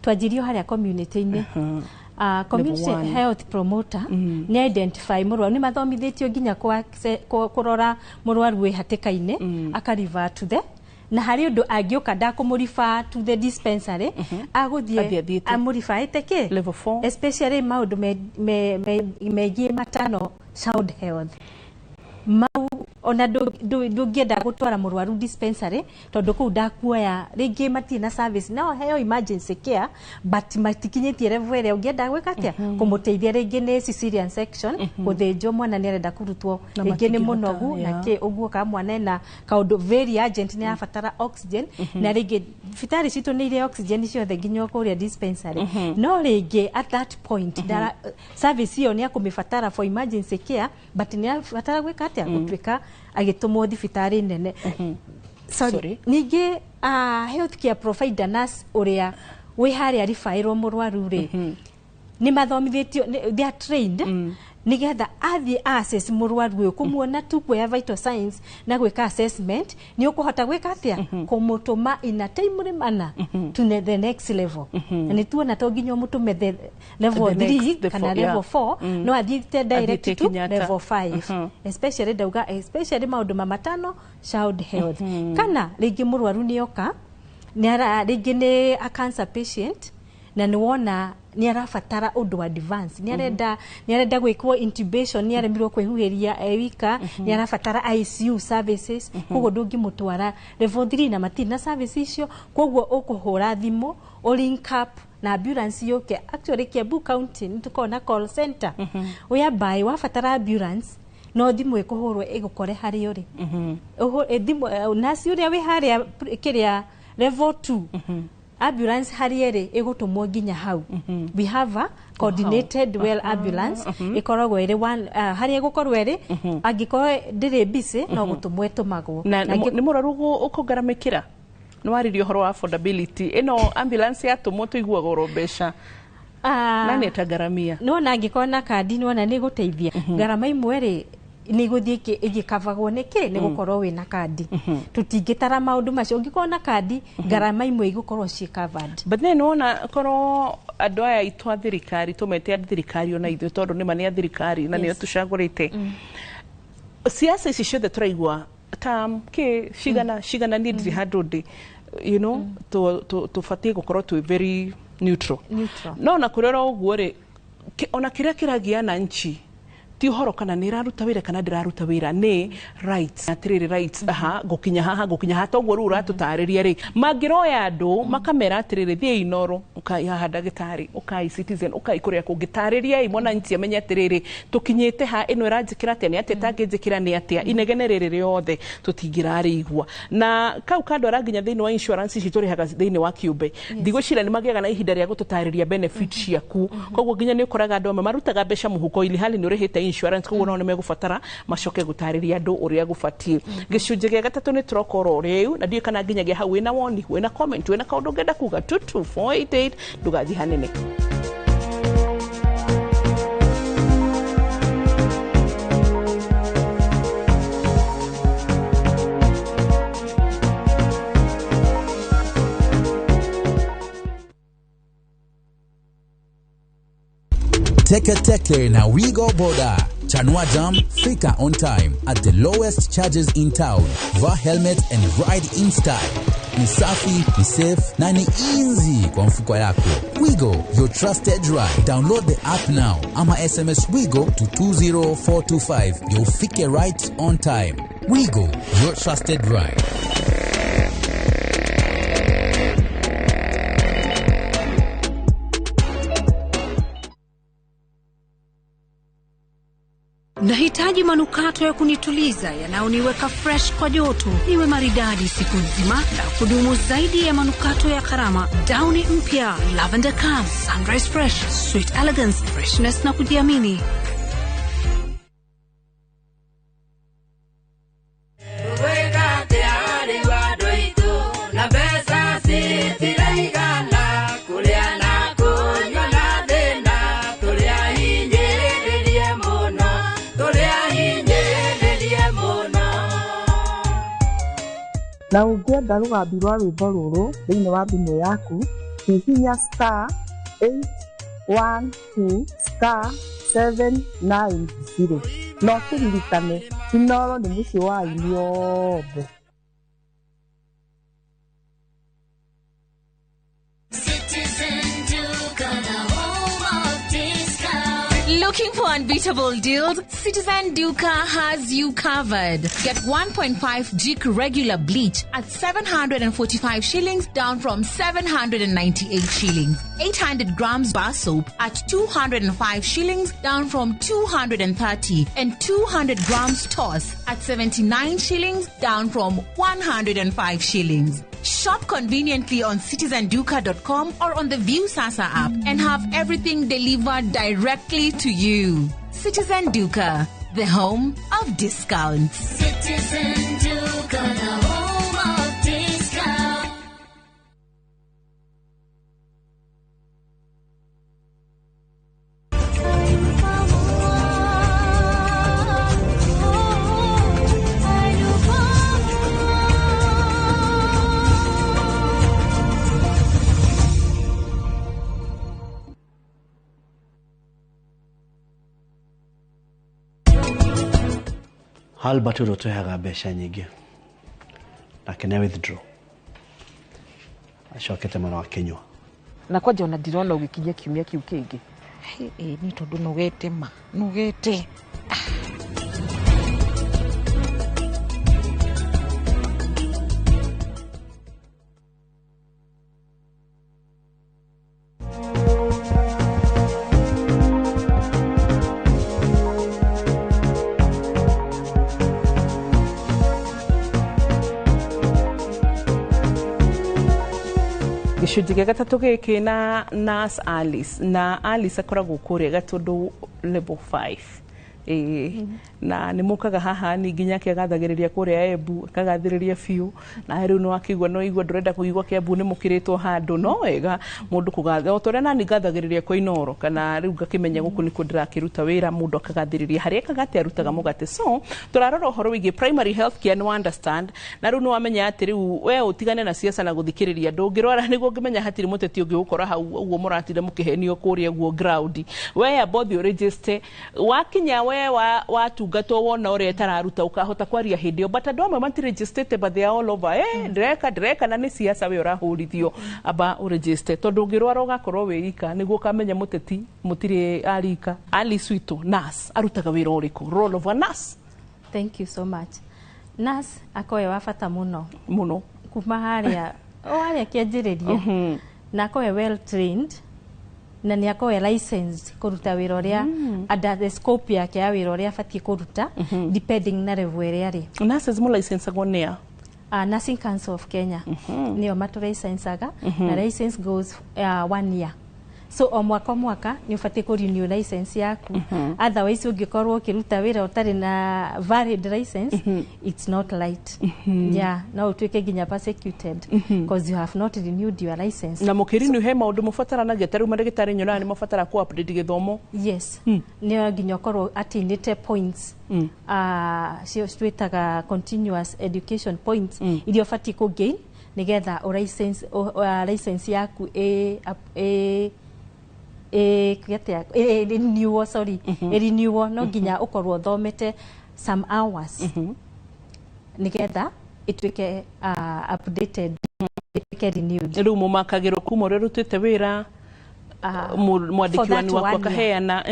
Twanjirio harĩa community-inĩ. Community Level one. Health promoter nĩ identify mũrwaru, nĩ mathomithĩtio nginya kũrora mũrwaru wĩ hatĩka-inĩ, aka refer to the, na harĩ ũndũ angĩũka ndakũmũriba to the dispensary, Athiĩ agũthiĩ athiĩte. amũribaĩte kĩ Level 4. Especially maũndũ megiĩ matano child health mau, ona ndũngĩenda gũtwara mũrwaru dispensary tondũ kũu ndakuoya rĩngĩ matirĩ na service, no heo emergency care but matikinyĩtie level ĩrĩa ũngĩenda gwĩka atĩa, kũmũteithia. Rĩngĩ nĩ cesarean section, gũthĩnjwo, mwana nĩ arenda kũrutwo, Na rĩngĩ nĩ matingĩhota, mũnogu na kĩ ũguo, kana mwana ena kaũndũ very urgent, nĩ arabatara oxygen, na rĩngĩ thibitarĩ citũ nĩ irĩ oxygen ciothe nginya o kũrĩa dispensary, no rĩngĩ at that point service ĩyo nĩ akũmĩbatara for emergency care, but nĩ arabatara gwĩka atĩa, gũtuĩka agĩtũmwo thibitarĩ nene. Sorry. Sorry. Ningĩ health care provider nurse ũrĩa wĩ harĩa ribaĩrwo mũrwaru rĩ, nĩ mathomithĩtio, they are trained. Nigetha athiĩ assess mũrwaru ũyũ, kũmuona tu, kuoya vital signs na gwĩka assessment, nĩ ũkũhota gwĩka atĩa? Kũmũtũma in a timely manner to the next level. Na nĩ tuona to nginya ũmũtũme the level The next, 3 the kana four, level yeah. 4, no athiĩte direct Athiĩte to Kenyatta. level 5, especially ndauga especially maũndũ ma matano, child health, kana rĩngĩ mũrwaru nĩ oka, nĩ ara rĩngĩ nĩ a cancer patient na nĩ wona nĩ arabatara ũndũ advance, nĩ arenda gwĩkwo intubation, nĩ aremirwo kwĩhuhĩria e wika, nĩ arabatara ICU services. Koguo ndũngĩmũtwara level 3 na matirĩ na service icio. Koguo ũkũhũra thimũ, ũ link up na ambulance yũke. Actually, Kiambu County nĩ tũkoragwo na call center whereby wabatara ambulance no thimũ ĩkũhũrwo ĩgũkore harĩa ũrĩ. Nurse ũrĩa wĩ harĩa kĩrĩa level 2, ambulance harĩa ĩrĩ ĩgũtũmwo nginya hau. We have a coordinated well ambulance ĩkoragwo ĩrĩ one, harĩa ĩgũkorwo ĩrĩ, angĩkorwo ndĩrĩ busy no gũtũmwo ĩtũmagwo. Na Na nĩ mũrwaru ũkũgaramĩkĩra, nĩ waririe ũhoro wa affordability ĩno, ambulance yatũmwo tũiguaga oro mbeca na nĩ ĩtangaramia. Nĩwona angĩkorwo na kandi, nĩwona nĩ ĩgũteithia ngarama imwe rĩ, nĩ igũthiĩ ĩgĩkabagwo nĩkĩ nĩ gũkorwo wĩna kandi. Tũtingĩtara maũndũ macio. Ũngĩkorwo na kandi, ngarama imwe igũkorwo ciĩ covered. But then wona korwo andũ aya aitũ a thirikari, tũmete a thirikari ona ithuĩ, tondũ nĩma nĩ a thirikari na nĩo tũcagũrĩte, siasa ici ciothe tũraigua ta kĩ cigana cigana, niĩ ndirĩ handũ ndĩ, tũbatiĩ gũkorwo twĩ very neutral. Neutral. No na kũrĩ oro ũguo rĩ, ona kĩrĩa kĩragia na nchi ti ũhoro kana nĩ ĩraruta wĩra kana ndĩraruta wĩra, nĩ rights, atĩrĩrĩ, rights aha, ngũkinya haha, ngũkinya haha. Toguo rĩu ũratũtarĩria rĩ, mangĩroya andũ makamera atĩrĩrĩ, thiĩ Inoro, ũkai haha ndagĩtarĩ, ũkai Citizen, ũkai kũrĩa kũngĩ, tarĩriai mwananchi amenye atĩrĩrĩ, tũkinyĩte ha, ĩno ĩranjĩkĩra atĩa, nĩ atĩa ĩtangĩnjĩkĩra, nĩ atĩa, inegene rĩrĩ rĩothe tũtingĩrarĩigua. Na kau kandwara nginya thĩinĩ wa insurance ici tũrĩhaga thĩinĩ wa kĩũmbe. Ndigwĩciria nĩ magĩaga na ihinda rĩa gũtũtarĩria benefit ciaku. Koguo nginya nĩ ũkoraga andũ amwe marutaga mbeca mũhuko ili hali nĩ ũrĩhĩte insurance, koguo nao nĩ megũbatara macoke gũtarĩria andũ ũrĩa gũbatiĩ. Gĩcunjĩ gĩa gatatũ nĩ tũrokorwo rĩu, na ndiũĩ kana nginyagia hau wĩna woni, wĩna comment, wĩna kaũndũ ũngĩenda kuga, 22488, ndũgathiĩ hanene. Teke Teke na Wigo Boda. Chanua Jam, fika on time at the lowest charges in town. Vaa helmet and ride in style. Ni safi, ni safe na ni easy kwa mfuko yako. Wigo, your trusted ride. Download the app now ama SMS Wigo to 20425 ndio ufike right on time. Wigo, your trusted ride. Nahitaji manukato ya kunituliza yanayoniweka fresh kwa joto, niwe maridadi siku nzima na kudumu zaidi ya manukato ya gharama. Downy mpya Lavender Calm, Sunrise Fresh, Sweet Elegance, freshness na kujiamini. Weka tayari wado itu na mbeca citiraigana kũrĩa na kũnyua na thĩna, tũrĩa hinyĩrĩrie mũno, tũrĩa hinyĩrĩrie mũno. Na ũngĩenda rũgambi rwa rwĩmbo rũrũ thĩinĩ wa thimũ yaku, hihinya *812*790. Na ũkĩririkane, Inooro nĩ mũciĩ wa aini othe. Citizen Duka, the home of discount. Looking for unbeatable deals? Citizen Duka has you covered. Get 1.5 Jik regular bleach at 745 shillings, down from 798 shillings. 800 grams bar soap at 205 shillings, down from 230. And 200 grams toss at 79 shillings, down from 105 shillings. Shop conveniently on citizenduka.com or on the Viusasa app and have everything delivered directly to you. Citizen Duka, the home of discounts. Citizen Duka, the home of discount. Albert ũrĩa ũtũheaga mbeca nyingĩ nake nĩ withdraw acokete mwena wa Kĩnyua. Na kwanja ona ndirona ũgĩkinyia kiumia kĩu kĩngĩ. Ĩ nĩ tondũ nogete ma nogete. Gĩcunjĩ gĩa gatatũ gĩkĩ na Nurse Alice, na Alice akoragwo kũrĩa Gatũndũ level 5. Ĩĩ, na nĩ mũkaga haha ningĩ nake agathagĩrĩria kũrĩa Embu, akagathĩrĩria biũ, na rĩu nĩ wakĩigua no igua ndũrenda kũigua Kĩambu nĩ mũkĩrĩtwo handũ, no wega mũndũ kũgatha o ta ũrĩa nani ngathagĩrĩria kwa Inooro, kana rĩu ngakĩmenya gũkũ nĩkuo ndĩrakĩruta wĩra, mũndũ akagathĩrĩria harĩa ekaga atĩ arutaga mũgate. So tũrarora ũhoro wĩgiĩ primary health care, nĩ understand, na rĩu nĩ wamenya atĩ rĩu we ũtigane na siasa na gũthikĩrĩria, ndũngĩrwara nĩguo ũngĩmenya hatirĩ mũteti ũngĩ gũkora hau ũguo mũratinda mũkĩhenio kũrĩa guo ground. We amba ũthiĩ ũregister, wakinya we watungatwo wona ũrĩa ĩtararuta ũkahota kwaria hĩndĩ ĩyo, but andũ amwe matiregistete but they are all over. Ndĩreka na nĩ siasa we ũrahũrithio, amba ũregister tondũ ũngĩrwara ũgakorwo wĩ ika nĩguo ũkamenya mũteti mũtirĩ arika. Alice witũ nurse arutaga wĩra ũrĩkũ? Role of a nurse. Thank you so much. Nurse akoe wa bata mũno mũno kuma harĩa o harĩa kĩanjĩrĩria, na akoe well trained na nĩ akoe licensed kũruta wĩra ũrĩa under the scope yake ya wĩra ũrĩa abatiĩ kũruta, depending na level ĩrĩa arĩ. Nurses mu licensagwo nĩa? Nursing Council of Kenya nĩo matũlicensaga, na license goes 1 year, so o mwaka o mwaka nĩ ũbatiĩ kũ renew license yaku, otherwise ũngĩkorwo ũkĩruta wĩra ũtarĩ na valid license, it's not right. Yeah, no ũtuĩke nginya persecuted because you have not renewed your license. Na mũkĩrenew he maũndũ mũbataranagia, ta rĩu mandagĩtarĩ nyonaga nĩ mabatara kũ update gĩthomo. Yes, nĩ nginya ũkorwo attainĩte points, cio twĩtaga continuous education points, iria ũbatiĩ kũ gain nĩgetha license yaku ĩ ĩ renewal, sorry, renewal, no nginya ũkorwo ũthomete some hours nĩgetha ĩtuĩke updated, ĩtuĩke renewed. Rĩu mũmakagĩrwo kuma ũrĩa ũrutĩte wĩra, mwandĩki wanu waku akaheana.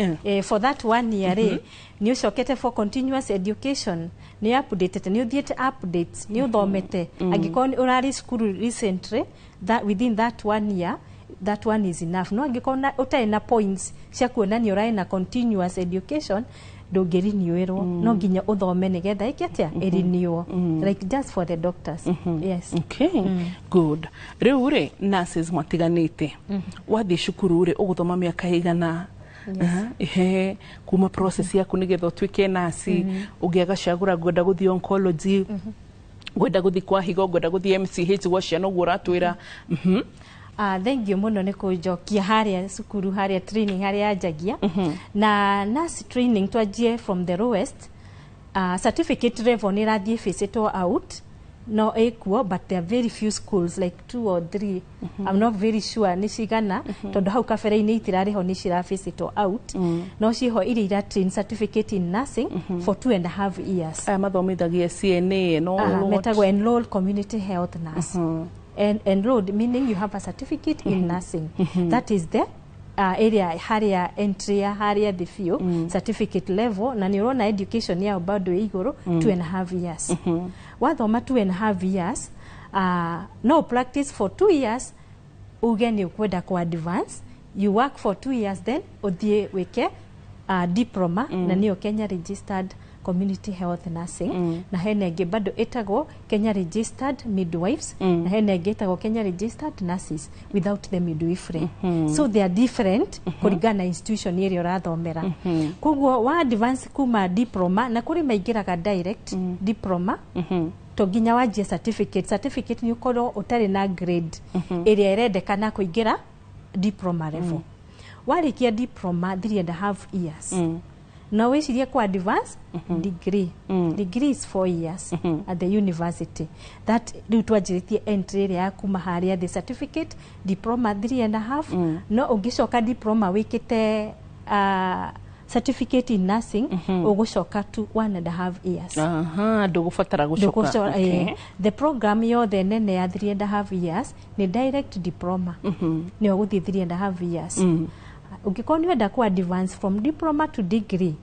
For that 1 year rĩ, nĩ ũcokete for continuous education, nĩ updated, nĩ ũthiĩte updates, nĩ ũthomete, angĩkorwo ũrarĩ cukuru recently, that within that 1 year, that one is enough. No angĩkorwo ũtarĩ na points cia kuonania ũrarĩ na continuous education, ndũngĩrinewĩrwo, no nginya ũthome nĩgetha ĩke atĩa, ĩrenew, like just for the doctors. Yes. Okay, good. Rĩu rĩ, nurses matiganĩte, wathiĩ cukuru rĩ, ũgũthoma mĩaka ĩigana? Ehe, kuma process yaku nĩgetha ũtuĩke nurse, ũngĩaga cagũra ngwenda gũthiĩ oncology, ngwenda gũthiĩ kwa higo, ngwenda gũthiĩ MCH gwa ciana, ũguo ũratwĩra. Thank you mũno nĩ kũnjokia harĩa cukuru, harĩa training harĩa yanjagia. Na nurse training twanjie from the lowest certificate level, nĩ ĩrathiĩ phased out, no ĩkuo, but there are very few schools, like 2 or 3, I'm not very sure nĩ cigana, tondũ hau kabere-inĩ itirarĩ ho, nĩ cira phased out, no ciho iria ira train certificate in nursing for 2.5 years. Aya mathomithagia CNA no? Metagwo enrolled community health nurse. And enrolled meaning you have a certificate in nursing. That is the area harĩa entry ya harĩa the few certificate level, na nĩ ũrona education yao bado ĩ igũrũ, 2.5 years. Wathoma 2.5 years, no practice for 2 years, uge nĩ ũkwenda ku advance, you work for 2 years, then ũthiĩ wĩke diploma, na nĩyo Kenya Registered Community Health Nursing, na hena ĩngĩ bado ĩtagwo Kenya Registered Midwives, na hena ĩngĩ ĩtagwo Kenya Registered Nurses without the midwifery. So they are different kũringana na institution ĩrĩa ũrathomera. Koguo wa advance kuma diploma, na kũrĩ maingĩraga direct diploma, to nginya wanjie certificate. Certificate nĩ ũkorwo ũtarĩ na grade ĩrĩa ĩrendekana kũingĩra diploma level. Warĩkia diploma 3.5 years, no wĩcirie ku advance degree. Degree is 4 years at the university. That rĩu twanjĩrĩtie entry ĩrĩa ya kuma harĩa the certificate, diploma 3.5, no ũngĩcoka diploma wĩkĩte Certificate in nursing ũgũcoka tu 1.5 years. Aha, ndũgũbatara gũcoka. The program yothe nene ya 3.5 years nĩ direct diploma, nĩyo gũthiĩ 3.5 years. Ũngĩkorwo nĩ wenda ku advance from diploma to degree,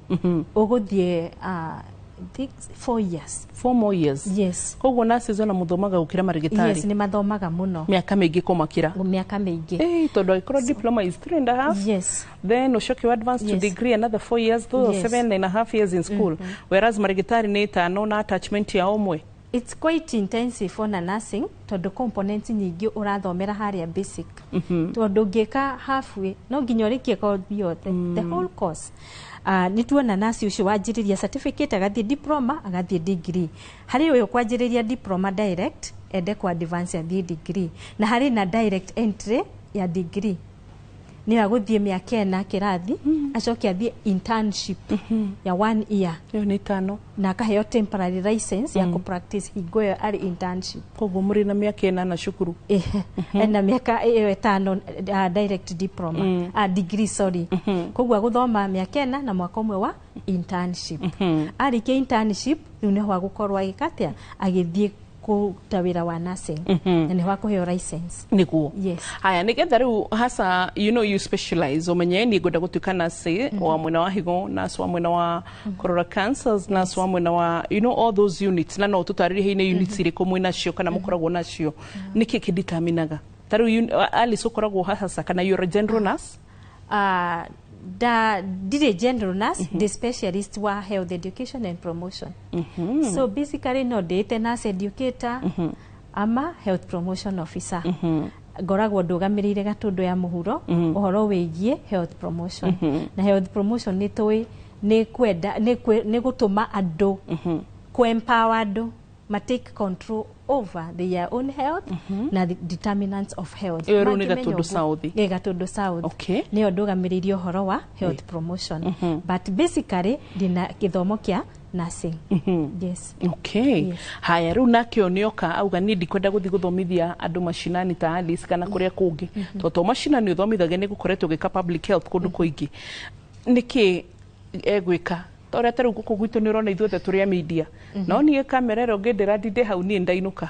ũgũthiĩ think 4 years. 4 more years. Yes. Koguo nurses ona mũthomaga gũkĩra marĩgĩtarĩ. Yes, nĩ mathomaga mũno. Mĩaka mĩingĩ kũmakĩra. Mĩaka mĩingĩ. Eh, tondũ angĩkorwo diploma is 3.5, then ũcoke advance to degree another 4 years, those are 7.5 years in school, whereas marĩgĩtarĩ nĩ 5 na attachment ya ũmwe. It's quite intensive ona nursing, tondũ components nyingĩ ũrathomera harĩa basic, tondũ ũngĩka halfway no nginya ũrĩkie course yothe, the whole course. Nĩ tuona nurse ũcio wanjĩrĩria certificate agathiĩ diploma, agathiĩ degree. Harĩ ũyũ kwanjĩrĩria diploma direct, ende ku advance athiĩ degree, na harĩ na direct entry ya degree, nĩyo agũthiĩ mĩaka 4 kĩrathi, acoke athiĩ internship ya one year. Ĩyo nĩ 5. Na akaheo temporary license ya kũ-practice hingo ĩyo arĩ internship. Koguo mũrĩ na mĩaka 8 cukuru. Ena mĩaka ĩyo 5 direct diploma, degree, sorry. Koguo agũthoma mĩaka 4 na mwaka ũmwe wa internship. Arĩkia internship, rĩu nĩho agũkorwo agĩka atĩa? Agĩthiĩ kũruta wĩra wa nursing, na nĩho akũheo license. Nĩguo. Yes. Haya, nĩgetha rĩu hasa you specialize, ũmenye niĩ ngwenda gũtuĩka nurse wa mwena wa higo, nurse wa mwena wa kũrora cancers, nurse wa mwena wa all those units, na no tũtarĩrie hihi units irĩkũ mwĩ nacio kana mũkoragwo nacio. Nĩkĩ kĩdeterminaga ta rĩu Alice ũkoragwo hasa, kana you're a general nurse? Da ndirĩ general nurse, ndĩ specialist wa health education and promotion. So basically no ndĩĩte nurse educator ama health promotion officer. Ngoragwo ndũgamĩrĩire Gatũndũ ya mũhuro ũhoro wĩgiĩ health promotion. Na health promotion nĩ tũĩ nĩ kwenda nĩ gũtũma andũ, kũ empower andũ ma take control over their own health na the determinants of health. Ĩyo rĩu nĩ Mangĩmenya Gatũndũ ũguo. South. Ĩ, Gatũndũ South. Nĩyo ndũgamĩrĩire ũhoro wa health promotion, but basically ndĩna gĩthomo kĩa nursing. Yes. Okay. Haya, rĩu nake ũyũ nĩoka auga niĩ ndikwenda gũthiĩ gũthomithia andũ macinani ta Alice kana kũrĩa kũngĩ, tondũ to macinani ũthomithagia, nĩ gũkoretwo ũgĩka public health kũndũ kũingĩ. Nĩkĩ egwĩka? Ta ũrĩa ta rĩu gũkũ gwitũ nĩ ũrona ithuothe tũrĩ a media, no niĩ kamera ĩrĩa ũngĩndĩra ndinde hau, niĩ ndainũka.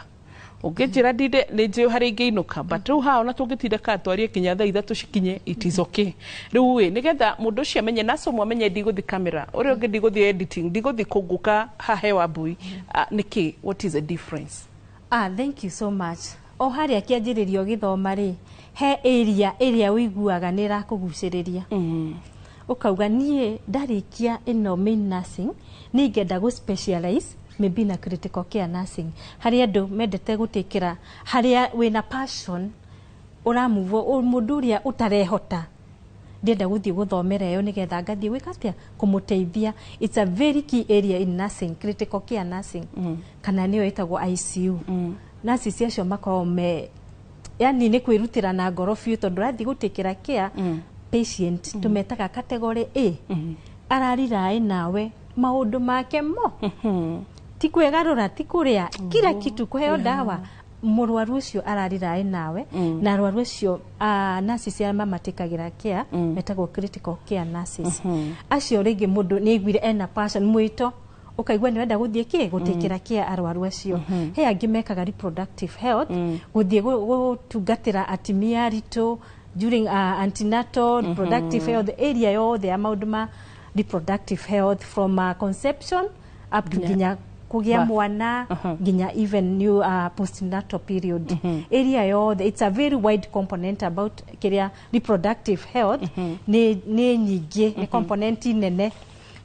Ũngĩnjĩra ndinde, nĩ njũĩ harĩa ingĩinũka, but rĩu haha ona tũngĩtinda kana twarie nginya thaa 3 cikinye, it is okay. Rĩu ĩ, nĩgetha mũndũ ũcio amenye, naco ũmwe amenye ndigũthi kamera, ũrĩa ũngĩ ndigũthiĩ editing, ndigũthiĩ kũngũka haha hewa mbui. Ah, nĩkĩ, what is the difference? Ah, thank you so much. O harĩa kĩanjĩrĩrio gĩthoma rĩ, he area ĩrĩa ũiguaga nĩ ĩrakũgucĩrĩria, ũkauga niĩ ndarĩkia ĩno main nursing nĩ ingĩenda gũ specialize maybe na critical care nursing. Harĩ andũ mendete gũtĩkĩra harĩa wĩna passion, ũramuvwo mũndũ ũrĩa ũtarehota, ndĩrenda gũthiĩ gũthomera ĩyo nĩgetha ngathiĩ gwĩka atĩa? Kũmũteithia. It's a very key area in nursing, critical care nursing, kana nĩyo ĩtagwo ICU. Nurses acio makoragwo me yani nĩ kwĩrutĩra na ngoro biũ, tondũ ũrathiĩ gũtĩkĩra care patient tũmetaga category A, arariraĩ nawe maũndũ make mo, ti kwĩgarũra, ti kũrĩa, kila kitu, kũheo ndawa, mũrwaru ũcio arariraĩ nawe. Na arwaru acio, nurses arĩa mamatĩkagĩra care metagwo critical care nurses. Acio rĩngĩ mũndũ nĩ aiguire ena passion, mwĩto ũkaigua nĩ wenda gũthiĩ kĩ gũtĩkĩra care arwaru acio. He angĩ mekaga reproductive health, gũthiĩ gũtungatĩra atumia aritũ during antenatal, reproductive health area yothe ya maũndũ ma reproductive health from conception up to nginya kũgĩa Birth. mwana, nginya even new postnatal period area yothe. It's a very wide component about kĩrĩa reproductive health nĩ nyingĩ, nĩ component nene.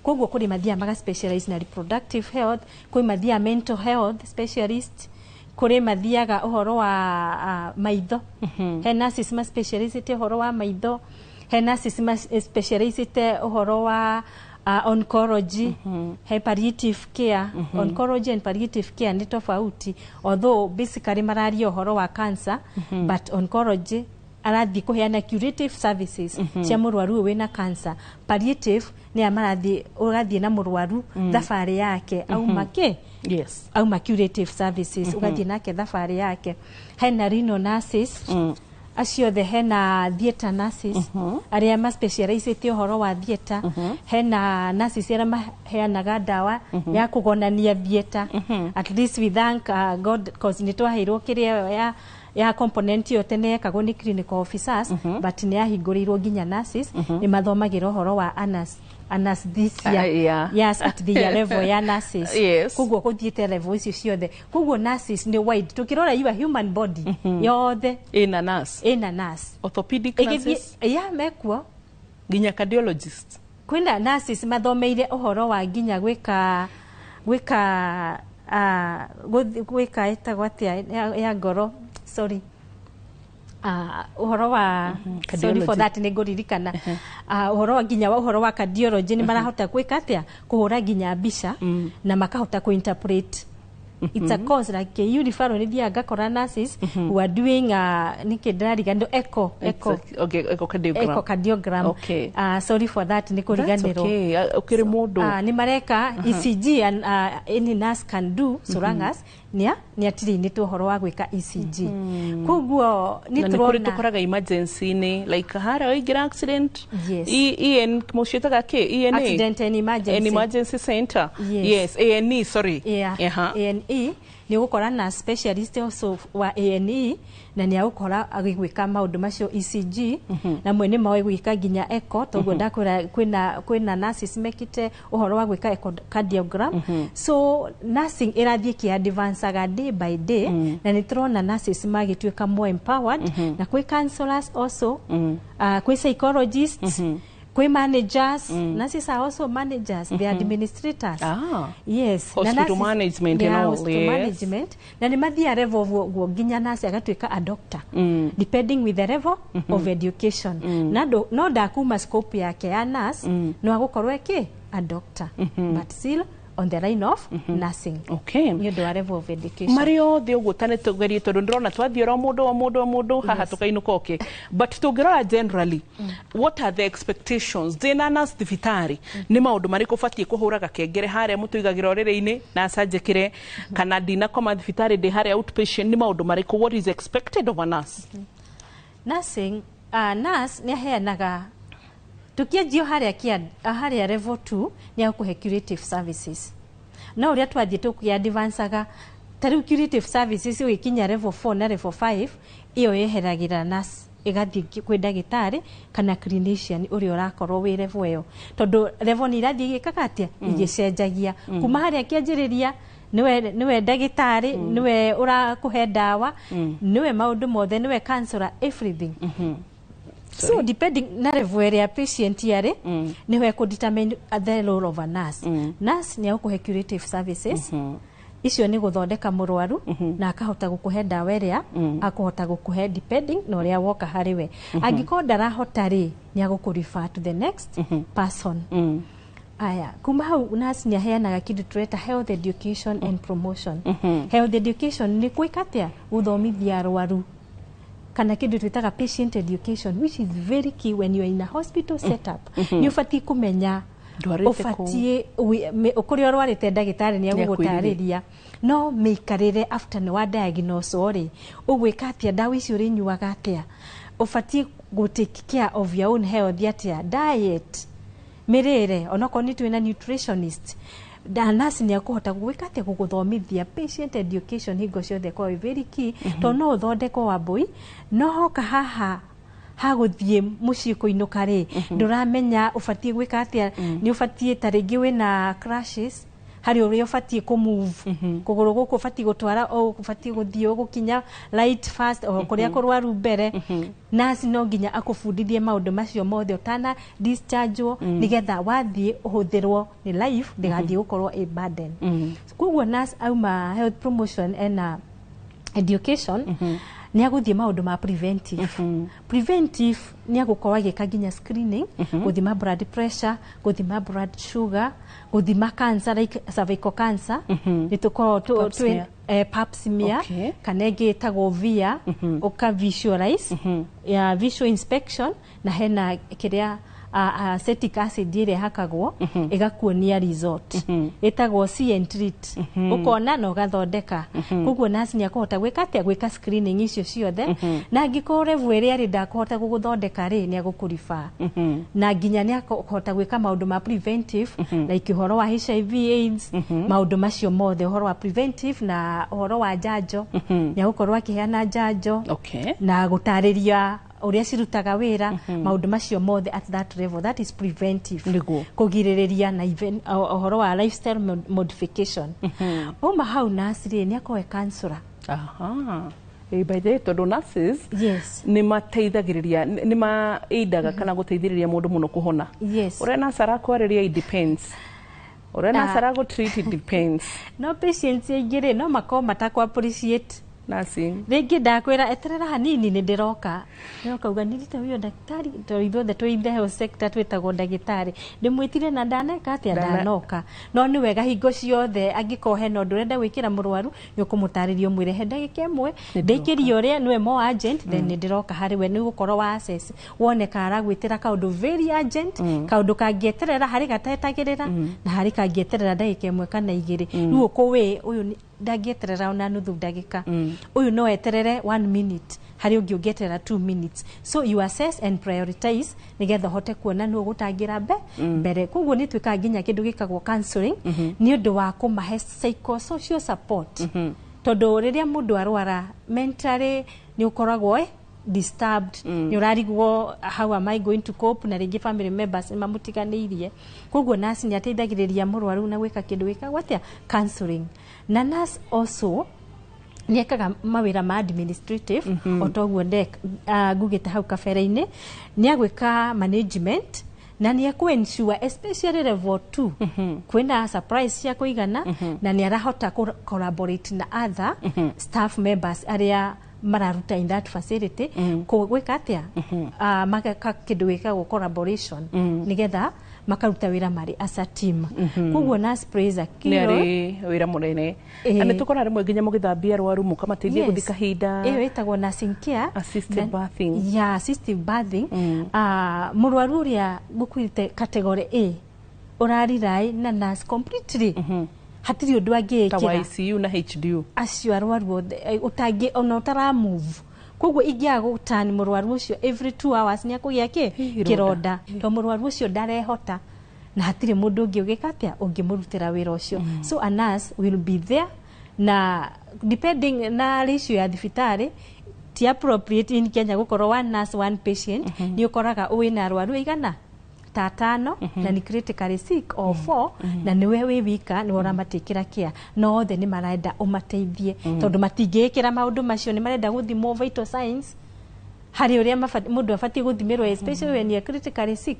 Koguo kũrĩ mathiaga maga specialize na reproductive health, kwĩ mathiaga mental health specialist, kũrĩ mathiaga ũhoro wa maitho. He nurses ma specialiste ũhoro wa maitho, he nurses ma specialiste ũhoro wa oncology, he palliative care. Oncology and palliative care nĩ tofauti, although basically mararia ũhoro wa cancer, but oncology arathiĩ kũheana curative services cia mũrwaru ũyũ wĩna cancer. Palliative nĩ aya marathiĩ, ũgathiĩ na mũrwaru thabarĩ yake auma kĩ auma curative services, ũgathiĩ nake thabarĩ yake. Hena renal nurses. Acio othe, hena theatre nurses arĩa ma specializĩte ũhoro wa theatre, hena nurses arĩa maheanaga ndawa ya kũgonania theatre. At least we thank God, cause nĩ twaheirwo kĩrĩa ĩyo ya component ĩyo tene yekagwo nĩ clinical officers, but nĩ yahingũrĩirwo nginya nurses, nĩ mathomagĩra ũhoro wa anesthesia. Yes, at the level ya nurses. Koguo gũthiĩte level icio ciothe, koguo nurses nĩ wide. Tũkĩrora your human body yothe ĩna nurse. Ĩna nurse. Orthopedic nurses? Yeah, mekuo. Nginya cardiologist? Kwĩna nurses mathomeire ũhoro wa nginya gwĩka ĩtagwo atĩa ya ngoro, sorry, ũhoro wa, sorry for Cardiology. that, nĩ ngũririkana ũhoro wa nginya wa ũhoro wa cardiology. Nĩ marahota gwĩka atĩa, kũhũra nginya mbica na makahota kũ-interpret. It's a course like KU referral, nĩ thiaga ngakora nurses who are doing nĩkĩ ndĩrariganĩrwo, echo. Okay, echocardiogram. Echocardiogram. Sorry for that, nĩ That's kũriganĩrwo. okay. Ũkĩrĩ mũndũ. Nĩ mareka ECG, and any nurse can do so long as nĩ atirainĩtwo ũhoro wa gwĩka ECG. Koguo nĩ Na nĩ kũrĩ tũrona tũkoraga emergency-inĩ, like harĩa waingĩra accident. Yes. EN mũciĩtaga kĩ, ENA? Accident and emergency. And emergency center. Yes. Yes, A&E, sorry. A&E nĩ ũgũkora na specialist also wa A&E, na nĩ agũkora agĩgwĩka maũndũ macio, ECG, na mwe nĩ moĩ gwĩka nginya echo, toguo ndakwĩra kwĩna nurses mekĩte ũhoro wa gwĩka echocardiogram. So nursing ĩrathiĩ ĩkĩ advanceaga day by day, na nĩ tũrona nurses magĩtuĩka more empowered, na kwĩ counselors also, kwĩ psychologists, kwĩ managers. Nurses are also managers, they are administrators. Yes. Na Hospital management and Yeah, all, hospital yes. management, na nĩ mathiaga level ũguo nginya nurse agatuĩka a doctor, depending with the level of education. Na no ndakuma scope yake ya nurse, no agũkorwo ĩkĩ a doctor, but still on the line of nursing nĩ ũndũ wa level of education. Marĩ othe ũguo, ta nĩ tũgerie, tondũ ndĩrona twathiĩ oro mũndũ o mũndũ o mũndũ haha tũkainũka. Okay, but tũngĩrora generally, what are the expectations ndĩna nurse thibitarĩ? Nĩ maũndũ marĩkũ batiĩ kũhũra gakengere harĩa mũtũigagĩra ũrĩrĩ-inĩ na acanjĩkĩre, kana ndinakoma thibitarĩ, ndĩ harĩa outpatient, nĩ maũndũ marĩkũ, what is expected of a nurse? Nursing, nurse nĩ aheanaga, tukianjio harĩa harĩa level 2, nĩ agũkũhe curative services. No ũrĩa twathiĩ tũkĩ advanceaga, ta rĩu curative services ũgĩkinya level 4 na level 5, ĩyo yeheragĩra nurse ĩgathiĩ kwĩ ndagĩtarĩ kana clinician ũrĩa ũrakorwo wĩ level ĩyo, tondũ level nĩ irathiĩ igĩkaga atĩa, igĩcenjagia. Kuma harĩa kĩanjĩrĩria nĩwe ndagĩtarĩ, nĩwe ũrakũhe ndawa, nĩwe maũndũ mothe, nĩwe counselor, everything. So depending na level ĩrĩa patient yarĩ, nĩwe kũ determine the role of a nurse. Nurse nĩ agũkũhe curative services, icio nĩ gũthondeka mũrwaru na akahota gũkũhe ndawa ĩrĩa akũhota gũkũhe depending na ũrĩa woka harĩ we. Angĩkorwo ndarahota rĩ, nĩ agũkũ refer to the next person. Aya, kuma hau nurse nĩ aheanaga kĩndũ tũreta health education and promotion. Health education nĩ gwĩka atĩa, gũthomithia arwaru, kana kĩndũ twĩtaga patient education, which is very key when you are in a hospital setup. Nĩ ũbatiĩ kũmenya Ndwarĩte kũ? Ũbatiĩ kũrĩa ũrwarĩte, ndagĩtarĩ nĩ agũgũtarĩria, no mĩikarĩre after nĩ wa diagnose rĩ, ũgwĩka atĩa, ndawa icio ũrĩnyuaga atĩa, ũbatiĩ gũ take care of your own health atĩa, diet, mĩrĩre, onokorwo nĩ twĩna nutritionist. Da nurse nĩ akũhota gwĩka atĩa, gũgũthomithia. Patient education hingo ciothe ĩkoragwo ĩ very key, tondũ no ũthondekwo wambui, no hoka haha hagũthiĩ mũciĩ kũinũka rĩ, ndũramenya ũbatiĩ gwĩka atĩa. Nĩ ũbatiĩ, ta rĩngĩ wĩna crashes, harĩ ũrĩa ũbatiĩ kũ move kũgũrũ gũkũ, ũbatiĩ gũtwara o ũbatiĩ gũthiĩ ũgũkinya right first o kũrĩa kũrwaru mbere. Nurse no nginya akũbundithie maũndũ macio mothe ũtana dischargewo, nĩgetha wathiĩ ũhũthĩrwo nĩ life ndĩgathiĩ gũkorwo ĩ burden. Koguo nurse auma health promotion ena education, nĩ agũthiĩ maũndũ ma preventive. Preventive Nĩ agũkorwo agĩka nginya screening, gũthima blood pressure, gũthima blood sugar, gũthima cancer like cervical cancer. Nĩ tũkoragwo Pap smear. Pap smear kana ĩngĩ ĩtagwo VIA, ũka visualize ya visual inspection, na hena kĩrĩa acetic acid ĩrĩa ĩhakagwo ĩgakuonia result, ĩtagwo see and treat, ũkona na ũgathondeka. Koguo nurse nĩ akũhota gwĩka atĩa? Gwĩka screening icio ciothe, na angĩkorwo level ĩrĩa arĩ ndakũhota gũgũthondeka rĩ, nĩ agũkũriba, na nginya nĩ akũhota gwĩka maũndũ ma preventive, like ũhoro wa HIV AIDS, maũndũ macio mothe, ũhoro wa preventive na ũhoro wa njanjo. Nĩ agũkorwo akĩheana njanjo na gũtarĩria ũrĩa cirutaga wĩra, maũndũ macio mothe at that level. That is preventive, kũgirĩrĩria, na even ũhoro wa lifestyle modification. Uma hau, nurse rĩ, nĩ akorwo e counselor. Aha. By the way, tondũ nurses nĩ mateithagĩrĩria, nĩ ma-aidaga kana gũteithĩrĩria mũndũ mũno kũhona. Ũrĩa nurse arakwarĩria, it depends. Ũrĩa nurse aragũ-treat, it depends. No patients aingĩ rĩ, no makorwo matakũ appreciate nursing. Rĩngĩ ndakwĩra eterera hanini, nĩ ndĩroka, nĩũkauga nirite huyo daktari, tondũ ithuothe twĩ in the health sector twĩtagwo ndagĩtarĩ, ndĩmwĩtire na ndaneka atĩa, ndanoka. No nĩ wega hingo ciothe angĩkorwo hena ũndũ ũrenda gwĩkĩra mũrwaru, nĩ ũkũmũtarĩria, ũmwĩre he ndagĩka ĩmwe ndĩkĩrie ũrĩa nĩwe more urgent, then nĩ ndĩroka harĩ we. Nĩ ũgũkorwo wa access wone kana aragwĩtĩra kaũndũ very urgent, kaũndũ kangĩeterera, harĩ gatetagĩrĩra na harĩ kangĩeterera ndagĩka ĩmwe kana igĩrĩ. Rĩu ũkũwĩ ũyũ ndangĩeterera ona nuthu ndagĩka, ũyũ no eterere 1 minute, harĩ ũngĩ ũngĩeterera 2 minutes. So you assess and prioritize nĩgetha ũhote kuona nũ ũgũtangĩra mbere. Koguo nĩ twĩkaga nginya kĩndũ gĩkagwo counseling, nĩ ũndũ wa kũmahe psychosocial support, tondũ rĩrĩa mũndũ arwara mentally nĩ ũkoragwo disturbed, nĩ ũrarigwo, "How am I going to cope?" Na rĩngĩ family members nĩ mamũtiganĩirie. Koguo nurse nĩ ateithagĩrĩria mũrwaru na gwĩka kĩndũ gĩkagwo atĩa? Counseling. Na nurse also nĩ ekaga mawĩra ma administrative, o toguo ngugĩte hau kabere-inĩ, nĩ agwĩka management na nĩ ekũ ensure, especially level 2, kwĩna supplies cia kũigana, na nĩ arahota collaborate na other staff members arĩa mararuta in that facility. Gwĩka atĩa? Mageka kĩndũ gĩkagwo collaboration, nĩgetha makaruta wĩra marĩ as a team. Koguo nurse plays a key nĩ role. Arĩ wĩra mũnene, na nĩ tũkora rĩmwe nginya mũgĩthambia arwaru, mũkamateithia gũthiĩ kahinda. Ĩyo ĩtagwo nursing care. Assisted bathing. Ya, assistive bathing. Mũrwaru ũrĩa ngũkwĩrĩte category A ũrarirai na nurse completely, hatirĩ ũndũ ta wa angĩĩkĩra. ICU na HDU. Acio arwaru othe ũtangĩ ona ũtara move, koguo ingĩaga gũtani mũrwaru ũcio every 2 hours, nĩ akũgĩa kĩ? Kĩronda. Kĩronda, tondũ mũrwaru ũcio ndarehota na hatirĩ mũndũ ũngĩ ũgĩka atĩa, ũngĩmũrutĩra wĩra ũcio. So a nurse will be there, na depending na ratio ya thibitarĩ, ti appropriate in Kenya gũkorwo one nurse one patient. Nĩ ũkoraga wĩna arwaru aigana ta atano na nĩ critically sick or four, na nĩwe wĩ wika nĩwe ũramatikĩra care, no othe nĩ marenda ũmateithie, tondũ matingĩĩkĩra maũndũ macio, nĩ marenda gũthimwo vital signs, harĩ ũrĩa mũndũ abatiĩ gũthimĩrwo, especially when you're critically sick.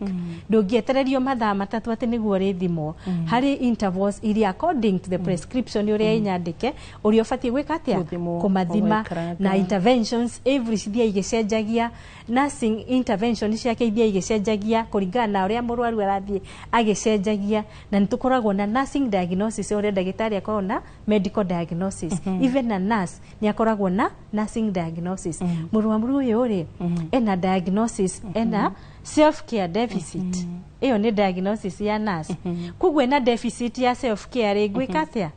Ndũngĩetererio mathaa 3 atĩ nĩguo ũrĩthimwo, harĩ intervals iria according to the prescription ũrĩa ĩnyandĩke, ũrĩa ũbatiĩ gwĩka atĩa? Gũthimwo, kũmathima. ũgaikaranga. Na interventions every cithiaga igĩcenjagia, nursing intervention ciake ithiaga igĩcenjagia kũringana na ũrĩa mũrwaru arathiĩ agĩcenjagia. Na nĩ tũkoragwo na nursing diagnosis, ũrĩa ndagĩtarĩ akoragwo na medical diagnosis, even a nurse nĩ akoragwo na nursing diagnosis. Mũrwaru ũyũ rĩ, ena diagnosis, ena self care deficit, ĩyo nĩ diagnosis ya nurse. Koguo ena deficit ya self care rĩ, ngwĩka atĩa?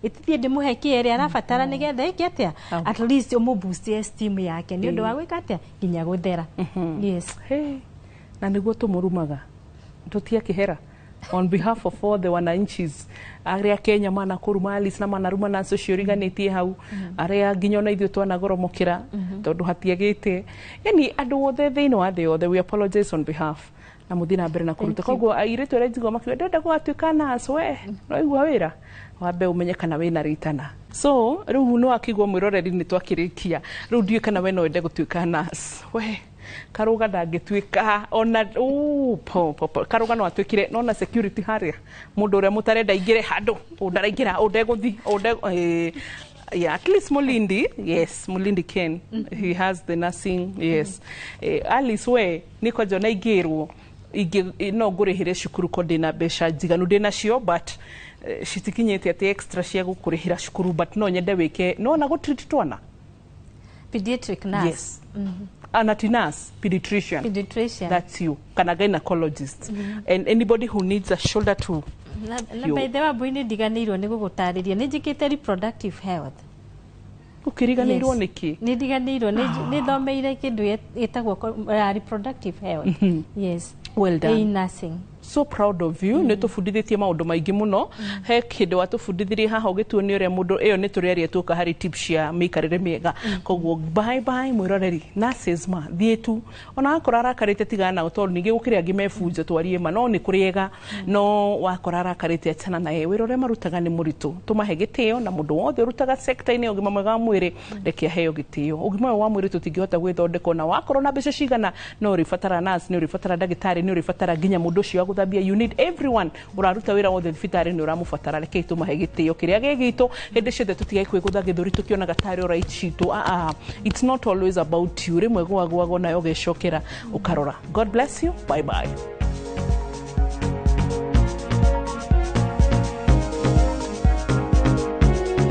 Ĩtithie ndĩmũhe kĩ ĩrĩa arabatara nĩgetha ĩke atĩa? At least ũmũ-boost esteem yake nĩ ũndũ wa gwĩka atĩa? Nginya gũthera. Yes. Hey, na nĩguo tũmũrumaga tũtiakĩhera on behalf of all the wananchis arĩa Kenya manakũruma Alice na manaruma na ũcio ũriganĩtie hau, arĩa nginya ona ithuĩ twanagoromokera tondũ hatiagĩte, yani andũ othe thĩinĩ wa thĩ yothe, we apologize on behalf na mũthiĩ na mbere na kũruta. Thank you. Koguo airĩtu arĩa njigua makiuga ndĩrenda gũgatuĩka nurse, we no igua wĩra wambe ũmenye kana wĩna ritana. So rĩu nĩ wakĩigua mwĩroreri, nĩ twakĩrĩkia. Rĩu ndiũĩ kana we no wende gũtuĩka nurse. We Karuga ndangĩtuĩka ona po, po, po. Karuga no atuĩkire nona security harĩa mũndũ ũrĩa mũtarenda aingĩre handũ, ũndaraingĩra ũndegũthi ũnde. Yeah, at least Mulindi, yes, Mulindi Ken, he has the nursing, yes. Alice we nĩ kwanja ona ingĩrwo no ngũrĩhĩre cukuru ko ndĩna mbeca njiganu ndĩnacio, but citikinyĩte atĩ extra cia gũkũrĩhĩra cukuru, but no nyende wĩke no na gũtreat twana. Pediatric nurse. Yes. Anati nurse, pediatrician. Pediatrician. That's you, kana gynecologist and anybody who needs a shoulder to Na by the way, Wambui, nĩ ndiganĩirwo nĩ gũgũtarĩria nĩ njĩkĩte reproductive health. Ũkĩriganĩirwo Yes. nĩkĩ? Nĩ ndiganĩirwo, nĩ thomeire kĩndũ gĩtagwo reproductive health, yes. Well done. In nursing. So proud of you. Nĩ tũbundithĩtie maũndũ maingĩ mũno. He kĩndũ watũbundithirie haha ũgĩtuonia ũrĩa mũndũ ĩyo nĩ tũrĩaria tuoka harĩ tips cia mĩikarĩre mĩega. Koguo bye bye, mwĩroreri. Nurses, ma thiĩ tu ona wakora arakarĩte, tigana nao, tondũ ningĩ gũkĩrĩ angĩ mebunja twarie ma no nĩ kũrĩega, no wakora arakarĩte, achana naye. Wĩra ũrĩa marutaga nĩ mũritũ, tũmahe gĩtĩo, na mũndũ wothe ũrutaga sector-inĩ ya ũgima mwega wa mwĩrĩ, reke aheo gĩtĩo. Ũgima ũyũ wa mwĩrĩ tũtingĩhota gwĩthondeka ona wakorwo na mbeca cigana, no ũrĩbatara nurse, nĩ ũrĩbatara ndagĩtarĩ, nĩ ũrĩbatara nginya mũndũ ũcio wa gũthambia. You need everyone ũraruta wĩra wothe thibitarĩ, nĩ ũramũbatara. Rekei tũmahe gĩtĩo kĩrĩa gĩ gitũ hĩndĩ ciothe, tũtigae kwĩgũtha gĩthũri tũkĩonaga tarĩ right citũ. Ah, ah, it's not always about you. Rĩmwe gwagwago nayo ũgecokera ũkarora. God bless you, bye bye.